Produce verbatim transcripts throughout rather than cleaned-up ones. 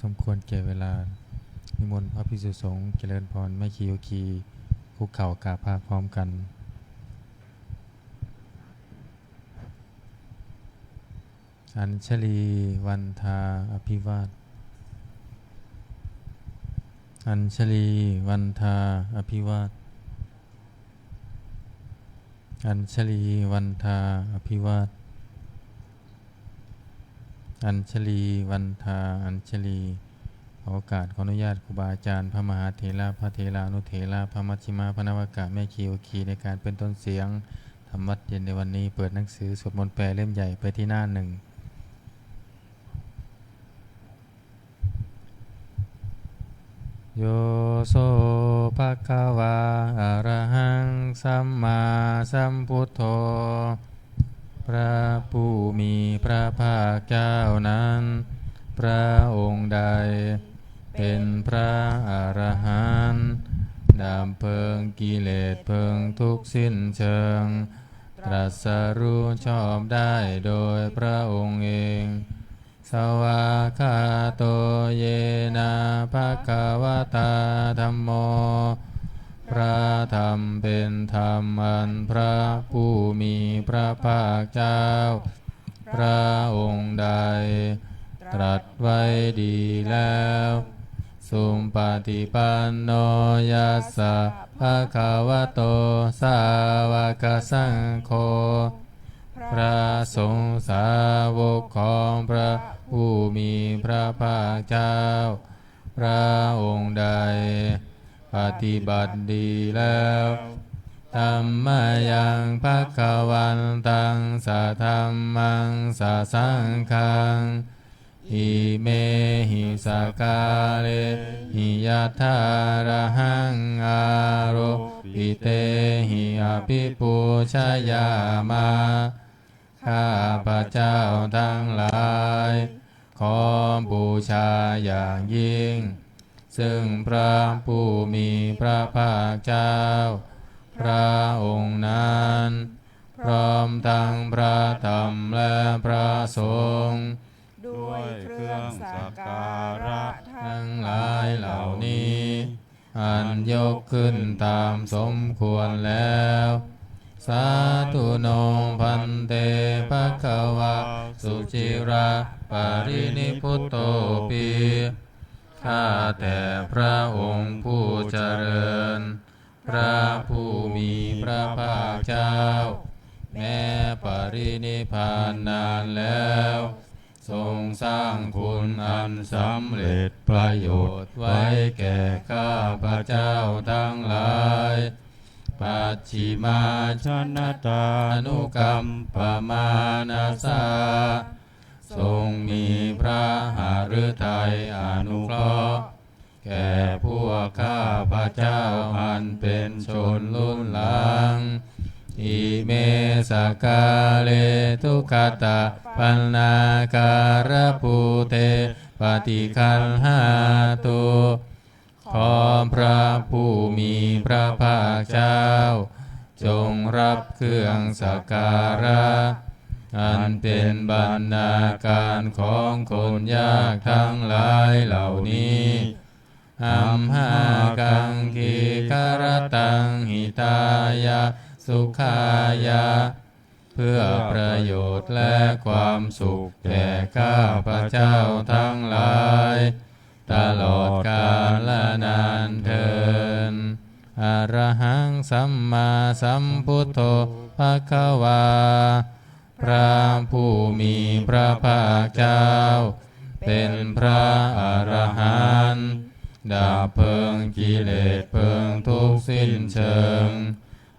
สมควรแก่เวลา นิมนต์พระภิกษุสงฆ์เจริญพรแม่ชีโยคี คุกเข่ากราบพระพร้อมกัน Añjalī vandā abhivāda. Añjalī vandā abhivāda. Añjalī vandā abhivāda. Añjalī vandā añjalī. ขอโอกาส ขออนุญาตครูบาอาจารย์ พระมหาเถระ พระเถรานุเถระ พระมัชฌิมะ พระนวกะ แม่ชีโยคี ในการเป็นต้นเสียง ทำวัตรเย็นในวันนี้ เปิดหนังสือสวดมนต์แปลเล่มใหญ่ไปที่หน้าหนึ่ง Yo so bhagavā arahaṃ sammāsambuddho พระผู้มีพระภาคเจ้านั้น พระองค์ใด เป็นพระอรหันต์ ดับเพลิงกิเลสเพลิงทุกข์สิ้นเชิง ตรัสรู้ชอบได้โดยพระองค์เอง Svākkhāto yena bhagavatā dhammo พระธรรมเป็นธรรมอันพระผู้มีพระภาคเจ้า พระองค์ใด ตรัสไว้ดีแล้ว Supaṭipanno yassa bhagavato sāvakasaṅgho พระสงฆ์สาวกของพระผู้มีพระภาคเจ้า พระองค์ใด ปฏิบัติดีแล้ว Tammayaṃ bhagavantaṃ sadhammaṃ sasaṅghaṃ imehi sakkārehi yathārahaṃ āropitehi abhipūjayāma. ข้าพเจ้าทั้งหลาย ขอบูชาอย่างยิ่ง ซึ่งพระผู้มีพระภาคเจ้า พระองค์นั้น พร้อมทั้งพระธรรมและพระสงฆ์ ด้วยเครื่องสักการะทั้งหลายเหล่านี้ อันยกขึ้นตามสมควรแล้ว Sādhu no bhante bhagavā suciraparinibbutopi ข้าแต่พระองค์ผู้เจริญ พระผู้มีพระภาคเจ้า แม้ปรินิพพานนานแล้ว ทรงสร้างคุณอันสำเร็จประโยชน์ไว้แก่ข้าพเจ้าทั้งหลาย Pacchimājanatānukampamānasā ทรงมีพระหฤทัยอนุเคราะห์ แก่พวกข้าพเจ้าอันเป็นชนรุ่นหลัง Ime sakkāre duggatapaṇṇākārabhūte paṭiggaṇhātu ขอพระผู้มีพระภาคเจ้า จงรับเครื่องสักการะ อันเป็นบรรณาการของคนยากทั้งหลายเหล่านี้ Amhākaṃ dīgharattaṃ hitāya sukhāya เพื่อประโยชน์และความสุขแก่ข้าพเจ้าทั้งหลาย ตลอดกาลนานเทอญ Arahaṃ sammāsambuddho bhagavā พระผู้มีพระภาคเจ้า เป็นพระอรหันต์ ดับเพลิงกิเลสเพลิงทุกข์สิ้นเชิง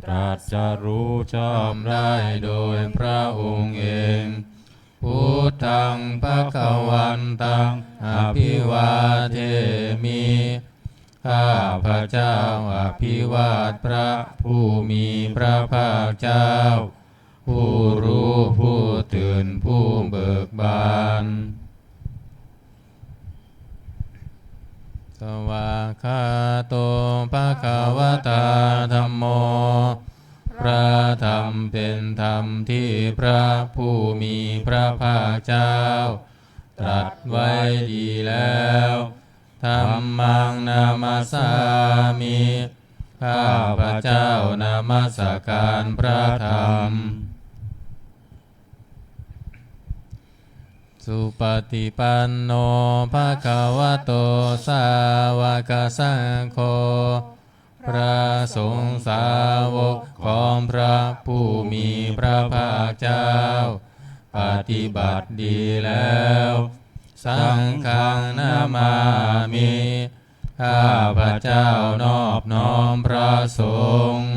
ตรัสรู้ชอบได้โดยพระองค์เอง Buddhaṃ bhagavantaṃ abhivādemi ข้าพเจ้าอภิวาทพระผู้มีพระภาคเจ้า ผู้รู้ผู้ตื่นผู้เบิกบาน Svākkhāto bhagavatā dhammo พระธรรมเป็นธรรมที่พระผู้มีพระภาคเจ้า ตรัสไว้ดีแล้ว Dhammaṃ namassāmi ข้าพเจ้านมัสการพระธรรม Supaṭipanno bhagavato sāvakasaṅgho พระสงฆ์สาวกของพระผู้มีพระภาคเจ้า ปฏิบัติดีแล้ว Saṅghaṃ namāmi ข้าพเจ้านอบน้อมพระสงฆ์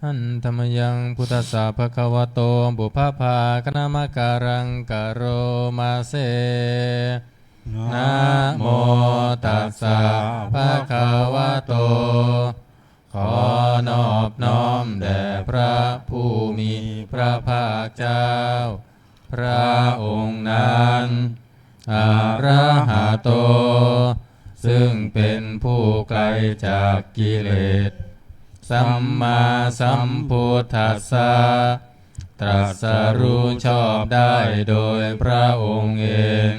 Handa mayaṃ buddhassa bhagavato pubbabhāganamakāraṃ karoma se. Namo tassa bhagavato ขอนอบน้อมแด่พระผู้มีพระภาคเจ้า พระองค์นั้น Arahato ซึ่งเป็นผู้ไกลจากกิเลส Sammāsambuddhassa ตรัสรู้ชอบได้โดยพระองค์เอง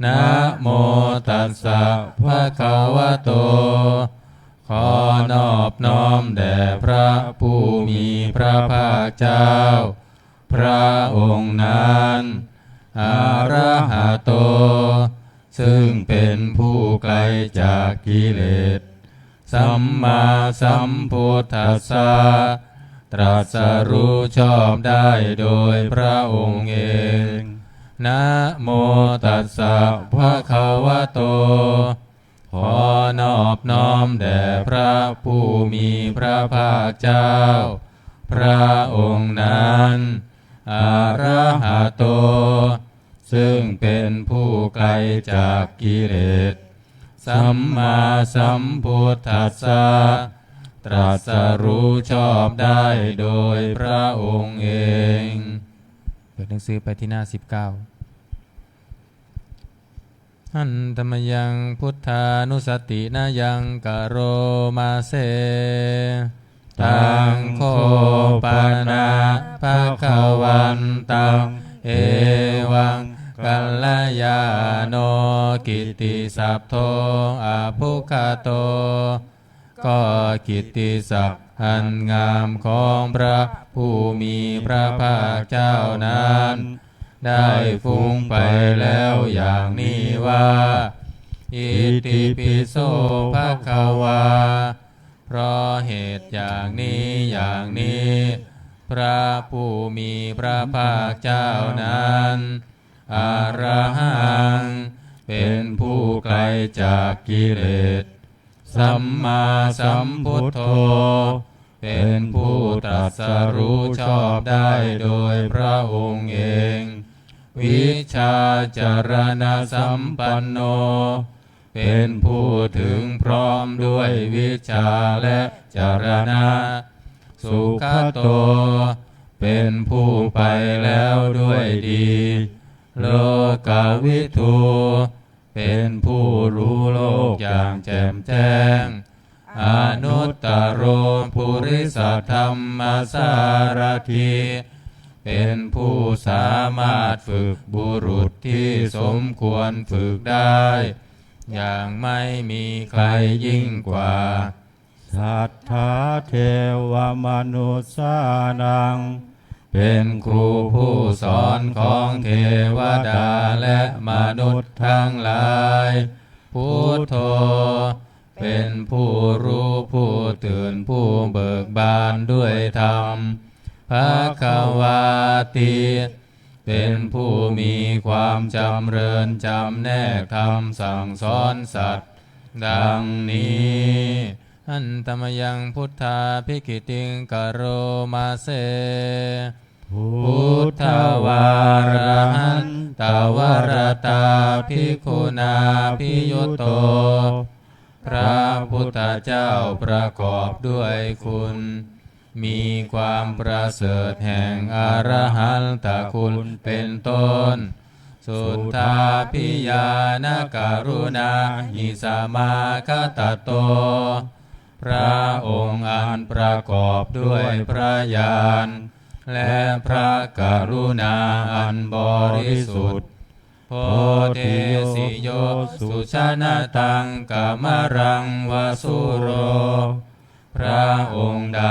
Namo tassa bhagavato ขอนอบน้อมแด่พระผู้มีพระภาคเจ้า พระองค์นั้น Arahato ซึ่งเป็นผู้ไกลจากกิเลส Sammāsambuddhassa ตรัสรู้ชอบได้โดยพระองค์เอง Namo tassa bhagavato ขอนอบน้อมแด่พระผู้มีพระภาคเจ้า พระองค์นั้น Arahato ซึ่งเป็นผู้ไกลจากกิเลส Sammāsambuddhassa ตรัสรู้ชอบได้โดยพระองค์เอง เปิดหนังสือไปที่หน้า สิบเก้า Handa mayaṃ buddhānussatinayaṃ karoma se. Taṃ kho pana bhagavantaṃ evaṃ kalyāṇo kittisaddo abbhuggato. ก็กิตติศัพท์อันงามของพระผู้มีพระภาคเจ้านั้น ได้ฟุ้งไปแล้วอย่างนี้ว่า Itipi so bhagavā เพราะเหตุอย่างนี้อย่างนี้ พระผู้มีพระภาคเจ้านั้น Arahaṃ เป็นผู้ไกลจากกิเลส Sammāsambuddho เป็นผู้ตรัสรู้ชอบได้โดยพระองค์เอง Vijjācaraṇasampanno เป็นผู้ถึงพร้อมด้วยวิชชาและจรณะ Sugato เป็นผู้ไปแล้วด้วยดี Lokavidū เป็นผู้รู้โลกอย่างแจ่มแจ้ง Anuttaro purisadammasārathi เป็นผู้สามารถฝึกบุรุษที่สมควรฝึกได้ อย่างไม่มีใครยิ่งกว่า Satthā devamanussānaṃ เป็นครูผู้สอนของเทวดาและมนุษย์ทั้งหลาย Buddho เป็นผู้รู้ผู้ตื่นผู้เบิกบานด้วยธรรม Bhagavāti เป็นผู้มีความจำเริญจำแนกธรรมสั่งสอนสัตว์ ดังนี้ Handa mayaṃ buddhābhigītiṃ karoma se. Buddhavārahantavaratā bhikkhunā abhiyutto พระพุทธเจ้าประกอบด้วยคุณ มีความประเสริฐแห่งอรหันตคุณเป็นต้น Suddhābhiñāṇakaruṇāhi samāgatatto พระองค์อันประกอบด้วยพระญาณ และพระกรุณาอันบริสุทธิ์ Bodhesi yo sujanataṃ kamalaṃ va sūro. พระองค์ใด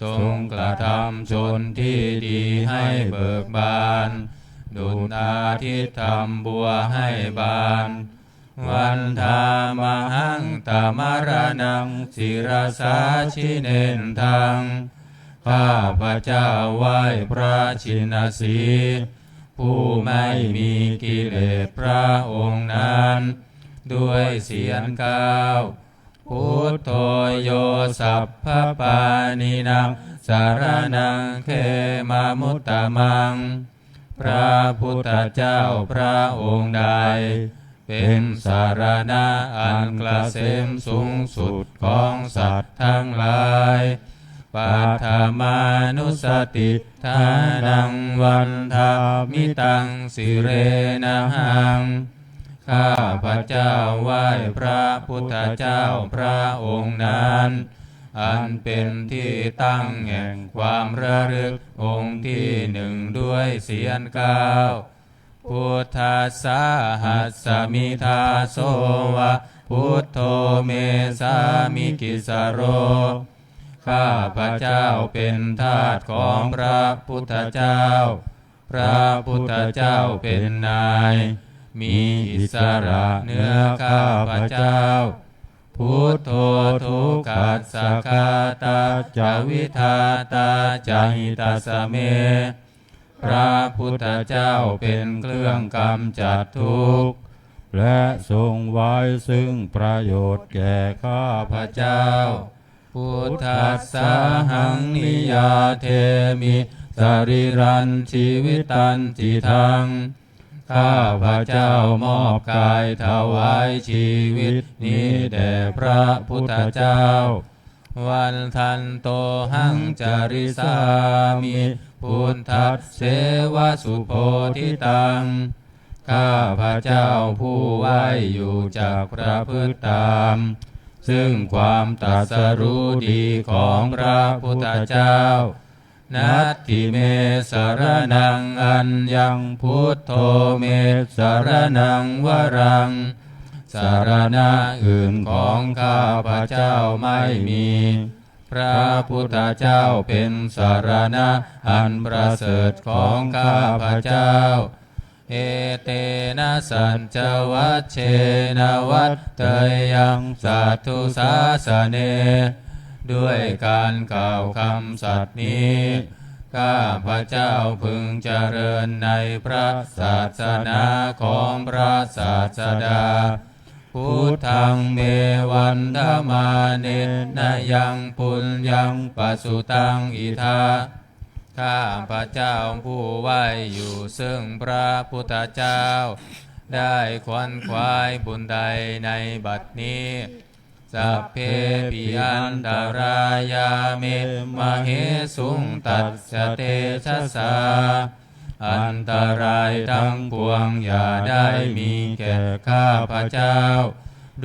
ทรงกระทำชนที่ดีให้เบิกบาน ดุจอาทิตย์ทำบัวให้บาน Vandāmahaṃ tamaraṇaṃ sirasā jinendaṃ. ข้าพเจ้าไหว้พระชินสีห์ ผู้ไม่มีกิเลสพระองค์นั้น ด้วยเสียงกล้าว Buddho yo sabbapāṇinaṃ saraṇaṃ khemamuttamaṃ. พระพุทธเจ้าพระองค์ใด เป็นสรณะอันเกษมสูงสุดของสัตว์ทั้งหลาย Paṭhamānussatiṭṭhānaṃ vandāmi taṃ sirenahaṃ. ข้าพเจ้าไหว้พระพุทธเจ้าพระองค์นั้น อันเป็นที่ตั้งแห่งความระลึกองค์ที่หนึ่งด้วยเสียงกล้าว Buddhassāhasmi dāso va buddho me sāmikissaro. ข้าพเจ้าเป็นทาสของพระพุทธเจ้า พระพุทธเจ้าเป็นนาย มีอิสระเหนือข้าพเจ้า Buddho dukkhassa ghātā ca vidhātā ca hitassa me. พระพุทธเจ้าเป็นเครื่องกำจัดทุกข์ และทรงไว้ซึ่งประโยชน์แก่ข้าพเจ้า Buddhassāhaṃ niyyādemi sarīrañjīvitañcidaṃ. ข้าพเจ้ามอบกายถวายชีวิตนี้แด่พระพุทธเจ้า Vandantohaṃ carissāmi buddhasseva subodhitaṃ. ข้าพเจ้าผู้ไหว้อยู่จักประพฤติตาม ซึ่งความตรัสรู้ดีของพระพุทธเจ้า Natthi me saraṇaṃ aññaṃ buddho me saraṇaṃ varaṃ. สรณะอื่นของข้าพเจ้าไม่มี พระพุทธเจ้าเป็นสรณะอันประเสริฐของข้าพเจ้า Etena saccavajjena vaḍḍheyyaṃ satthu sāsane. ด้วยการกล่าวคำสัตย์นี้ ข้าพเจ้าพึงเจริญในพระศาสนาของพระศาสดา Buddhaṃ me vandamānena yaṃ puññaṃ pasutaṃ idha. ข้าพเจ้าผู้ไหว้อยู่ซึ่งพระพุทธเจ้า ได้ขวนขวายบุญใดในบัดนี้ Sabbepi antarāyā me māhesuṃ tassa tejasā. อันตรายทั้งปวงอย่าได้มีแก่ข้าพเจ้า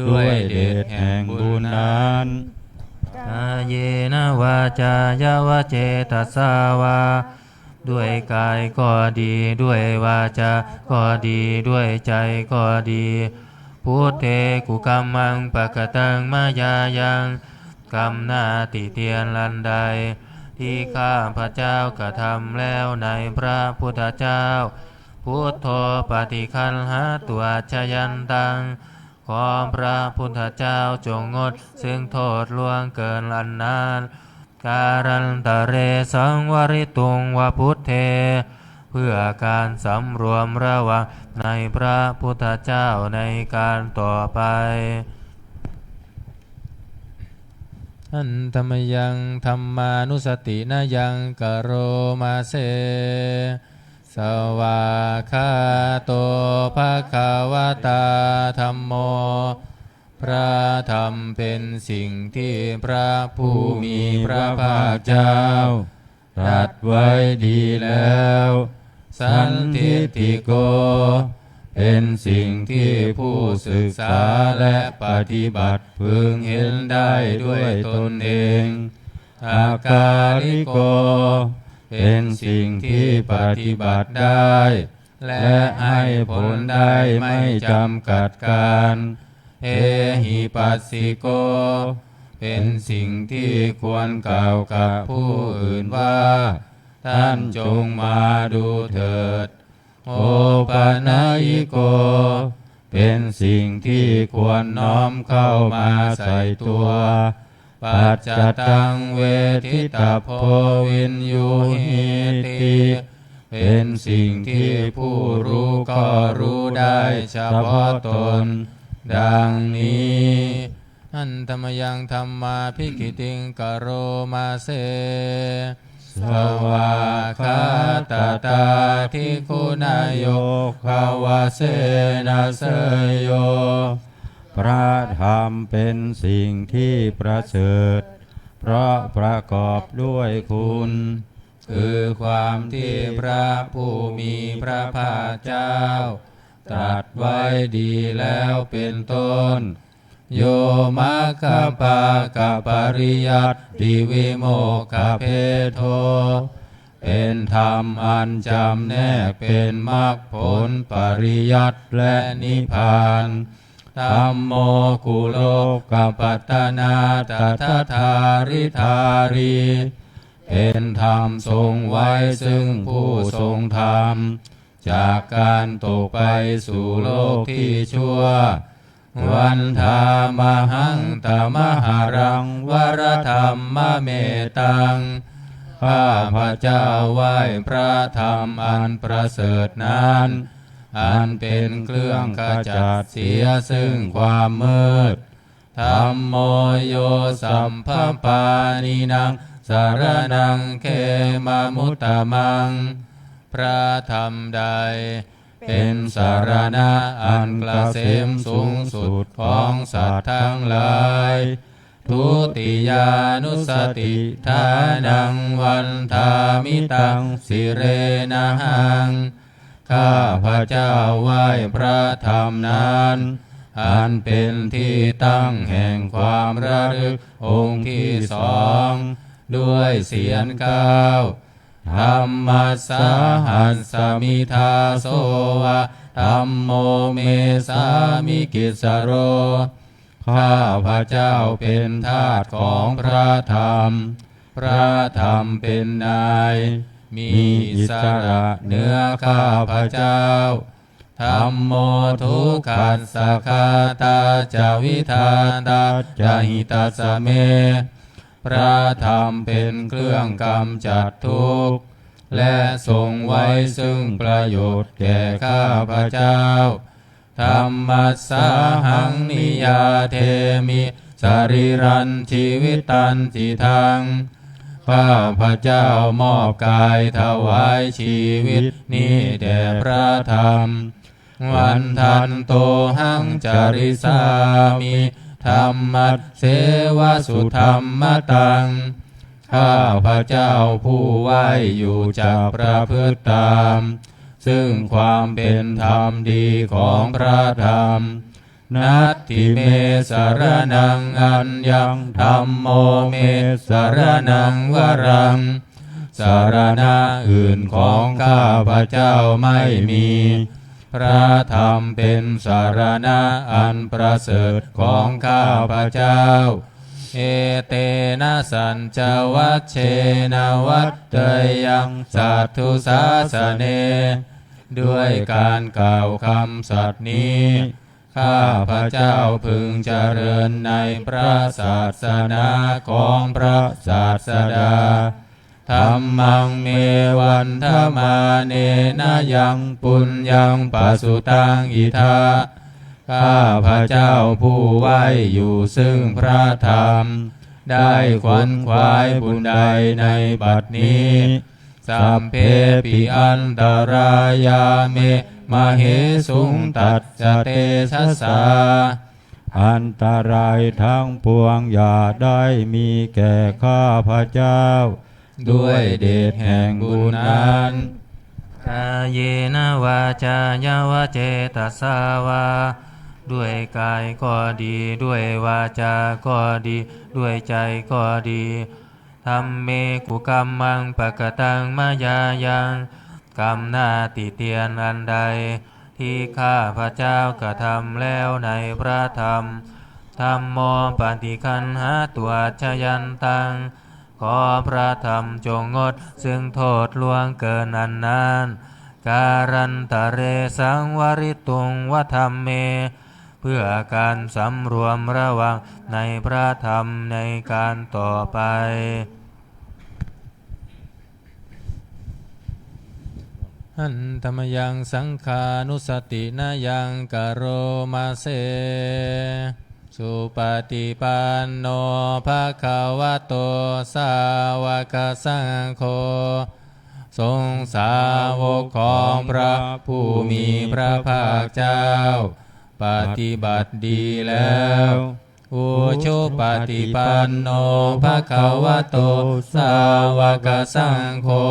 ด้วยเดชแห่งบุญนั้น Kāyena vācāya va cetasā vā. ด้วยกายก็ดี ด้วยวาจาก็ดี ด้วยใจก็ดี Buddhe kukammaṃ pakataṃ mayā yaṃ. กรรมหน้าติเตียนอันใด ที่ข้าพเจ้ากระทำแล้วในพระพุทธเจ้า Buddho paṭiggaṇhātu accayantaṃ. ขอพระพุทธเจ้าจงงดซึ่งโทษล่วงเกินอันนั้น Kālantare saṃvarituṃ va buddhe. เพื่อการสำรวมระวังในพระพุทธเจ้าในการต่อไป Handa mayaṃ dhammānussatinayaṃ karoma se. Svākkhāto bhagavatā dhammo. พระธรรมเป็นสิ่งที่พระผู้มีพระภาคเจ้า ตรัสไว้ดีแล้ว Sandiṭṭhiko. เป็นสิ่งที่ผู้ศึกษาและปฏิบัติพึงเห็นได้ด้วยตนเอง Akāliko. เป็นสิ่งที่ปฏิบัติได้ และให้ผลได้ไม่จำกัดกาล ehipassiko เป็นสิ่งที่ควรกล่าวกับผู้อื่นว่า ท่านจงมาดูเถิด opanayiko เป็นสิ่งที่ควรน้อมเข้ามาใส่ตัว paccattaṃ veditabbo viññūhīti เป็นสิ่งที่ผู้รู้ก็รู้ได้เฉพาะตน ดังนี้ Handa mayaṃ dhammābhigītiṃ karoma se. Svākkhātatādiguṇayogavasena seyyo พระธรรมเป็นสิ่งที่ประเสริฐ เพราะประกอบด้วยคุณ คือความที่พระผู้มีพระภาคเจ้า ตรัสไว้ดีแล้วเป็นต้น yo maggapākapariyattivimokkhabhedo เป็นธรรมอันจำแนกเป็นมรรคผลปริยัติและนิพพาน dhammo kulokapattanā tadadhāridhārī เป็นธรรมทรงไว้ซึ่งผู้ทรงธรรม จากการตกไปสู่โลกที่ชั่ว Vandāmahaṃ tamaharaṃ varadhammametaṃ ข้าพเจ้าไหว้พระธรรมอันประเสริฐนั้น อันเป็นเครื่องขจัดเสียซึ่งความมืด Dhammo yo sabbapāṇīnaṃ saraṇaṃ khemamuttamaṃ พระธรรมใด เป็นสรณะอันเกษมสูงสุดของสัตว์ทั้งหลาย Dutiyānussatiṭṭhānaṃ vandāmi taṃ sirenahaṃ ข้าพเจ้าไหว้พระธรรมนั้น อันเป็นที่ตั้งแห่งความระลึกองค์ที่สอง ด้วยเสียงเกล้า Dhammassāhasmi dāso va dhammo me sāmikissaro ข้าพเจ้าเป็นทาสของพระธรรม พระธรรมเป็นนาย มีอิสระเหนือข้าพเจ้า Dhammo dukkhassa ghātā ca vidhātā ca hitassa me พระธรรมเป็นเครื่องกำจัดทุกข์ และทรงไว้ซึ่งประโยชน์แก่ข้าพเจ้า Dhammassāhaṃ niyyādemi sarīrañjīvitañcidaṃ ข้าพเจ้ามอบกายถวายชีวิตนี้แด่พระธรรม Vandantohaṃ carissāmi dhammasseva sudhammataṃ ข้าพเจ้าผู้ไหว้อยู่จักประพฤติตาม ซึ่งความเป็นธรรมดีของพระธรรม Natthi me saraṇaṃ aññaṃ dhammo me saraṇaṃ varaṃ สรณะอื่นของข้าพเจ้าไม่มี พระธรรมเป็นสรณะอันประเสริฐของข้าพเจ้า Etena saccavajjena vaḍḍheyyaṃ satthu sāsane ด้วยการกล่าวคำสัตย์นี้ ข้าพเจ้าพึงเจริญในพระศาสนาของพระศาสดา Dhammaṃ me vandamānena yaṃ puññaṃ pasutaṃ idha ข้าพเจ้าผู้ไหว้อยู่ซึ่งพระธรรม ได้ขวนขวายบุญใดในบัดนี้ Sabbepi antarāyā me māhesuṃ tassa tejasā อันตรายทั้งปวงอย่าได้มีแก่ข้าพเจ้า ด้วยเดชแห่งบุญนั้น Kāyena vācāya va cetasā vā ด้วยกายก็ดี ด้วยวาจาก็ดี ด้วยใจก็ดี Dhamme kukammaṃ pakataṃ mayā yaṃ. กรรมหน้าติเตียนอันใด ที่ข้าพเจ้ากระทำแล้วในพระธรรม Dhammo paṭiggaṇhātu accayantaṃ. ขอพระธรรมจงงดซึ่งโทษล่วงเกินอันนั้น Kālantare saṃvarituṃ va dhamme. เพื่อการสำรวมระวังในพระธรรมในการต่อไป Handa mayaṃ saṅghānussatinayaṃ karoma se. Supaṭipanno bhagavato sāvakasaṅgho. สงฆ์สาวกของพระผู้มีพระภาคเจ้า ปฏิบัติดีแล้ว Ujupaṭipanno bhagavato sāvakasaṅgho.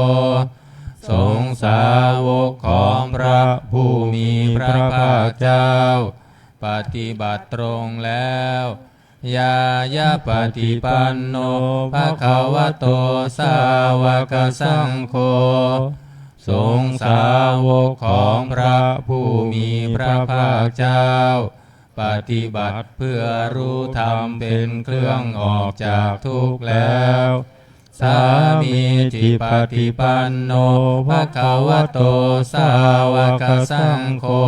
สงฆ์สาวกของพระผู้มีพระภาคเจ้า ปฏิบัติตรงแล้ว Ñāyapaṭipanno bhagavato sāvakasaṅgho. สงฆ์สาวกของพระผู้มีพระภาคเจ้า ปฏิบัติเพื่อรู้ธรรมเป็นเครื่องออกจากทุกข์แล้ว Sāmīcipaṭipanno bhagavato sāvakasaṅgho.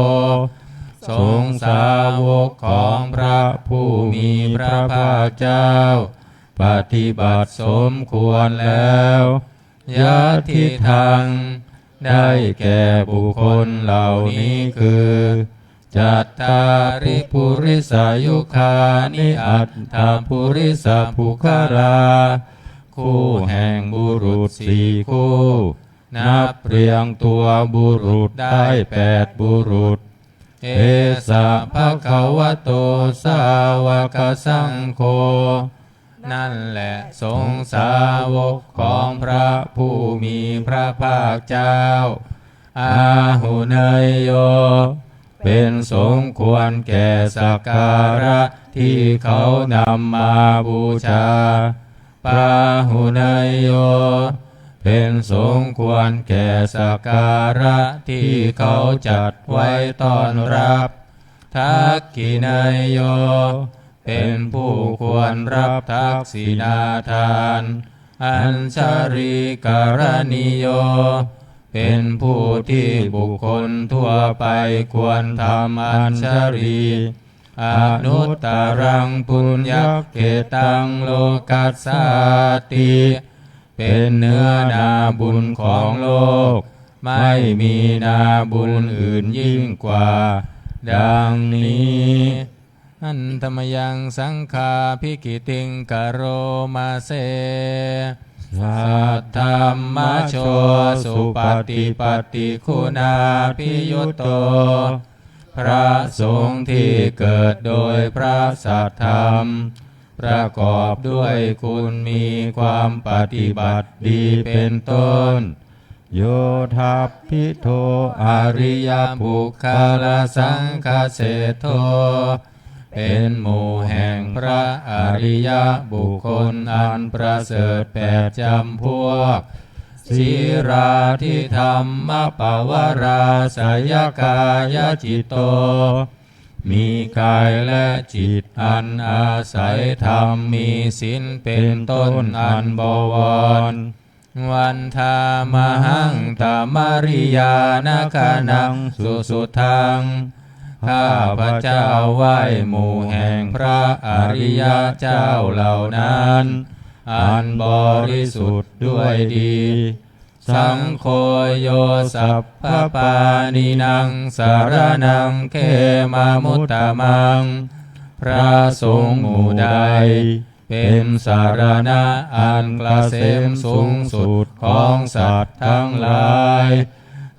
สงฆ์สาวกของพระผู้มีพระภาคเจ้า ปฏิบัติสมควรแล้ว Yadidaṃ ได้แก่บุคคลเหล่านี้คือ Cattāri purisayugāni aṭṭha purisapuggalā. คู่แห่งบุรุษสี่คู่ นับเรียงตัวบุรุษได้แปดบุรุษ Esa bhagavato sāvakasaṅgho. นั่นแหละสงฆ์สาวกของพระผู้มีพระภาคเจ้า Āhuneyyo เป็นสมควรแก่สักการะที่เขานำมาบูชา Pāhuneyyo เป็นสมควรแก่สักการะที่เขาจัดไว้ต้อนรับ Dakkhiṇeyyo เป็นผู้ควรรับทักษิณาทาน Añjalikaraṇīyo เป็นผู้ที่บุคคลทั่วไปควรทำอัญชลี Anuttaraṃ puññakkhettaṃ lokassāti. เป็นเนื้อนาบุญของโลก ไม่มีนาบุญอื่นยิ่งกว่า ดังนี้ Handa mayaṃ saṅghābhigītiṃ karoma se. Saddhammajo supaṭipattiguṇābhiyutto. พระสงฆ์ที่เกิดโดยพระสัทธรรม ประกอบด้วยคุณมีความปฏิบัติดีเป็นต้น Yoṭṭhabbidho ariyapuggalasaṅghaseṭṭho. เป็นหมู่แห่งพระอริยบุคคลอันประเสริฐแปดจำพวก Sīlādidhammapavarāsayakāyacitto. มีกายและจิตอันอาศัยธรรมมีศีลเป็นต้นอันบวร Vandāmahaṃ tamariyāna gaṇaṃ susuddhaṃ. ข้าพเจ้าไหว้หมู่แห่งพระอริยเจ้าเหล่านั้น อันบริสุทธิ์ด้วยดี Saṅgho yo sabbapāṇīnaṃ saraṇaṃ khemamuttamaṃ. พระสงฆ์หมู่ใด เป็นสรณะอันเกษมสูงสุดของสัตว์ทั้งหลาย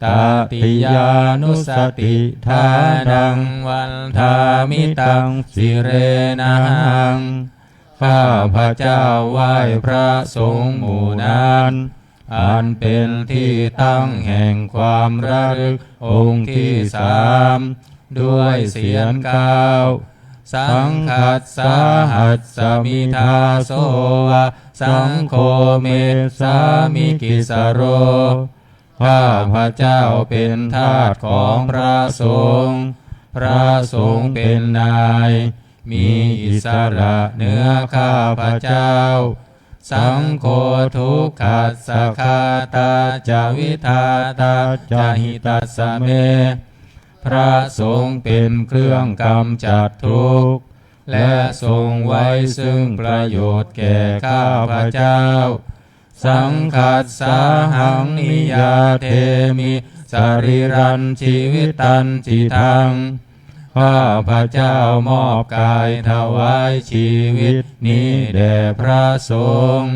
Tatiyānussatiṭṭhānaṃ vandāmi taṃ sirenahaṃ. ข้าพเจ้าไหว้พระสงฆ์หมู่นั้น อันเป็นที่ตั้งแห่งความระลึกองค์ที่สาม ด้วยเศียรเก้า Saṅghassāhasmi dāso va Saṅgho me sāmikissaro. ข้าพเจ้าเป็นทาสของพระสงฆ์ พระสงฆ์เป็นนาย มีอิสระเหนือข้าพเจ้า Saṅgho dukkhassa ghātā ca vidhātā ca hitassa me. พระสงฆ์เป็นเครื่องกำจัดทุกข์ และทรงไว้ซึ่งประโยชน์แก่ข้าพเจ้า Saṅghassa haṃ niyyādemi sarīrañjīvitañcidaṃ. ข้าพเจ้ามอบกายถวายชีวิตนี้แด่พระสงฆ์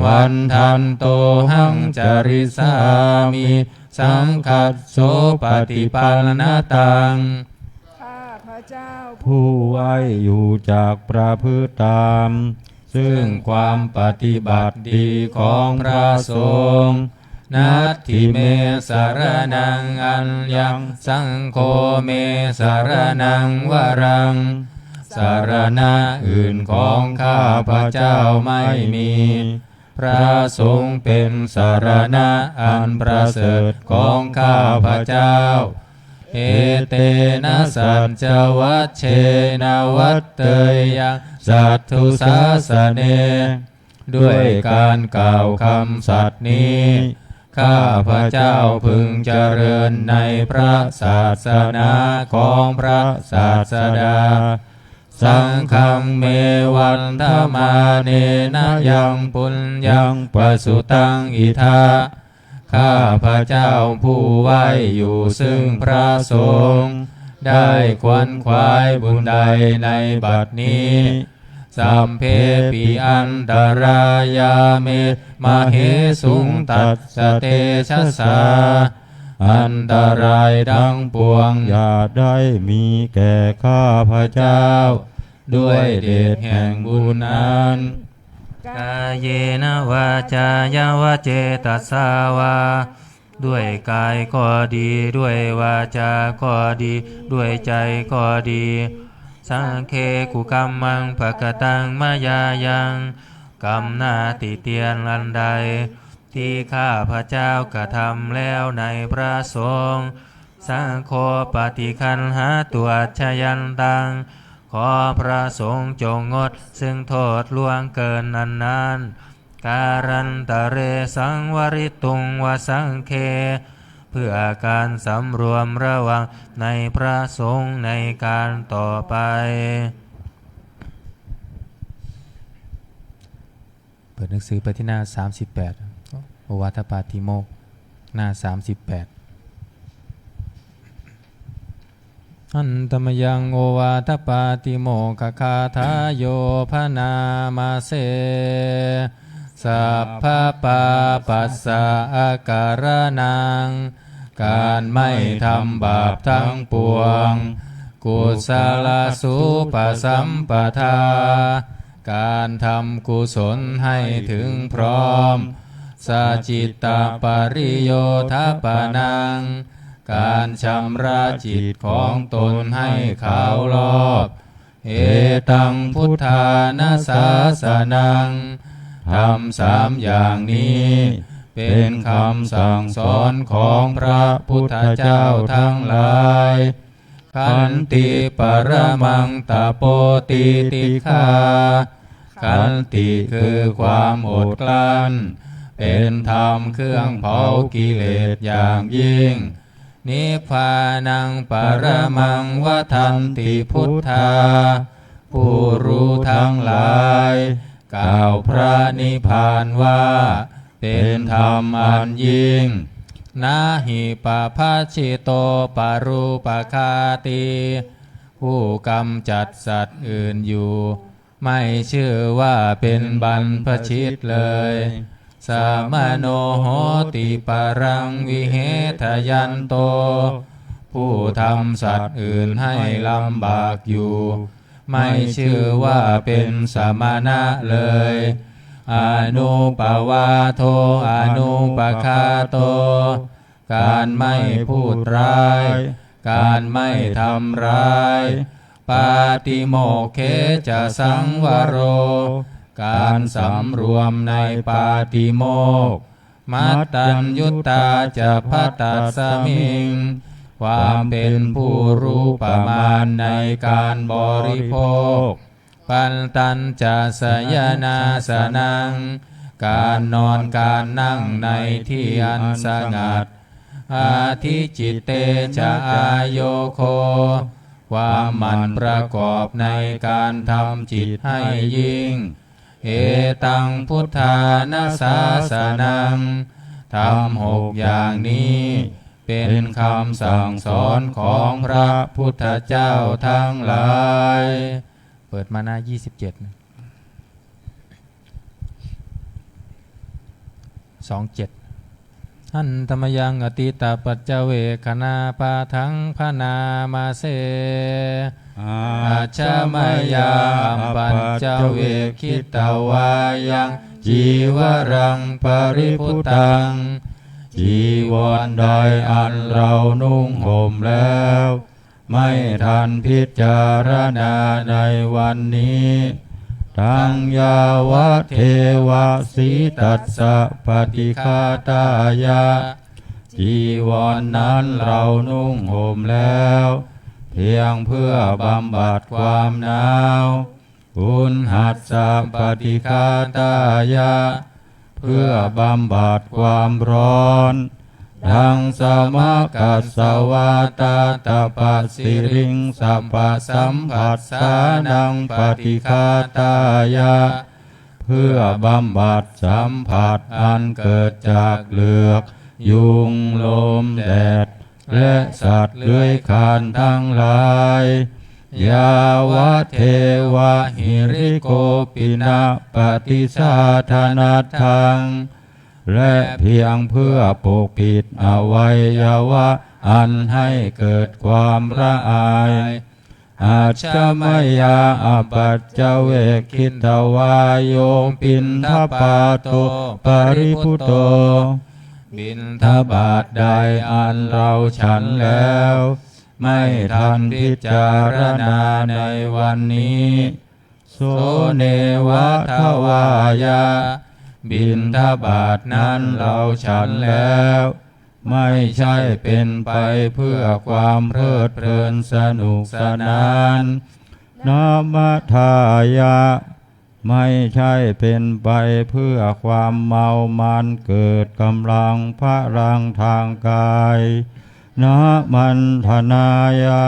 Vandantohaṃ carissāmi saṅghassopaṭipannataṃ. ข้าพเจ้าผู้ไหวอยู่จากประพฤติธรรม ซึ่งความปฏิบัติดีของพระสงฆ์ Natthi me saraṇaṃ aññaṃ saṅgho me saraṇaṃ varaṃ. สรณะอื่นของข้าพเจ้าไม่มี พระสงฆ์เป็นสรณะอันประเสริฐของข้าพเจ้า Etena saccavajjena vaḍḍheyyaṃ satthu sāsane. ด้วยการกล่าวคำสัตย์นี้ ข้าพเจ้าพึงเจริญในพระศาสนาของพระศาสดา Saṅghaṃ me vandamānena yaṃ puññaṃ pasutaṃ idha. ข้าพเจ้าผู้ไหว้อยู่ซึ่งพระสงฆ์ ได้ขวนขวายบุญใดในบัดนี้ Sabbepi antarāyā me māhesuṃ tassa tejasā. อันตรายทั้งปวงอย่าได้มีแก่ข้าพเจ้า ด้วยเดชแห่งบุญนั้น Kāyena vācāya va cetasā vā. ด้วยกายก็ดี ด้วยวาจาก็ดี ด้วยใจก็ดี Sagge kukammaṃ pakataṃ mayā yaṃ. กรรมหน้าติเตียนอันใด ที่ข้าพเจ้ากระทำแล้วในพระสงฆ์ Saṅgho paṭiggaṇhātu accayantaṃ. ขอพระสงฆ์จงงดซึ่งโทษล่วงเกินนั้นๆ Kālantare saṃvarituṃ va saṅghe. เพื่อการสำรวมระวังในพระสงฆ์ในการต่อไป เปิดหนังสือไปที่หน้า สามสิบแปด โอวาทปาติโมกข์ หน้า สามสิบแปด Handa mayaṃ ovātapātimokkha gāthāyo bhaṇāma se. Sabbapāpassa akaraṇaṃ. การไม่ทำบาปทั้งปวง Kusalasupasampadā. การทำกุศลให้ถึงพร้อม Sacittapariyodhapanaṃ. การชำระจิตของตนให้ขาวลอก Etaṃ buddhāna sāsanaṃ. ธรรมสามอย่างนี้ เป็นคำสั่งสอนของพระพุทธเจ้าทั้งหลาย Khanti paramaṃ tapo titikkhā. ขันติคือความอดกลั้น เป็นธรรมเครื่องเผากิเลสอย่างยิ่ง Nibbānaṃ paramaṃ vadanti buddhā. ผู้รู้ทั้งหลาย กล่าวพระนิพพานว่า เป็นธรรมอันยิ่ง Na hi pabhajito parūpaghātī. ผู้กำจัดสัตว์อื่นอยู่ ไม่ชื่อว่าเป็นบรรพชิตเลย Samaṇo hoti paraṃ vihetayanto. ผู้ทำสัตว์อื่นให้ลำบากอยู่ ไม่ชื่อว่าเป็นสมณะเลย Anupavādo anupaghāto. การไม่พูดร้าย การไม่ทำร้าย Pātimokkhe ca saṃvaro. การสำรวมในปาติโมกข์ mattaññutā ca bhattasmiṃ ความเป็นผู้รู้ประมาณในการบริโภค pantañca sayanāsanaṃ การนอนการนั่งในที่อันสงัด adhicitte ca āyogo ความหมั่นประกอบในการทำจิตให้ยิ่ง etaṃ buddhāna sāsanaṃ ธรรมหกอย่างนี้ เป็นคำสั่งสอนของพระพุทธเจ้าทั้งหลาย เปิดมาหน้า ยี่สิบเจ็ด สองเจ็ด Handa mayaṃ atītapaccavekkhaṇapāṭhaṃ bhaṇāma se. Ajja mayā apaccavekkhitvā yaṃ cīvaraṃ paribhuttaṃ จีวรใดอันเรานุ่งห่มแล้ว ไม่ทันพิจารณาในวันนี้ taṃ yāvadeva sītassa paṭighātāya จีวรนั้นเรานุ่งห่มแล้ว เพียงเพื่อบำบัดความหนาว uṇhassa paṭighātāya เพื่อบำบัดความร้อน dhaṃsamakasavātātapasiriṃsapasamphassānaṃ paṭighātāya เพื่อบำบัดสัมผัสอันเกิดจากเหลือก ยุง ลม แดด และสัตว์เลื้อยคลานทั้งหลาย yāvadeva hirikopinapaṭicādanatthaṃ และเพียงเพื่อปกปิดอวัยวะอันให้เกิดความละอาย Ajja mayā apaccavekkhitvā yo piṇḍapāto paribhutto บิณฑบาตใดอันเราฉันแล้ว ไม่ทันพิจารณาในวันนี้ so neva davāya บิณฑบาตนั้นเราฉันแล้ว ไม่ใช่เป็นไปเพื่อความเพลิดเพลินสนุกสนาน namadāya ไม่ใช่เป็นไปเพื่อความเมามันเกิดกำลังพลังทางกาย namaṇḍanāya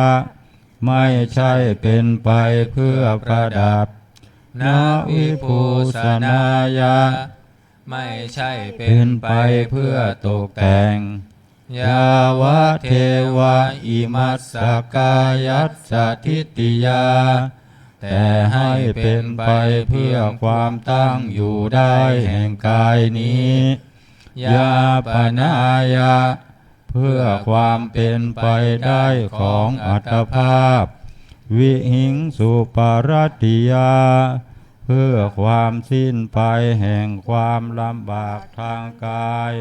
ไม่ใช่เป็นไปเพื่อประดับ navibhūsanāya ไม่ใช่เป็นไปเพื่อตกแต่ง yāvadeva imassa kāyassa ṭhitiyā แต่ให้เป็นไปเพื่อความตั้งอยู่ได้แห่งกายนี้ yāpanāya เพื่อความเป็นไปได้ของอัตภาพ vihiṃsuparatiyā เพื่อความสิ้นไปแห่งความลำบากทางกาย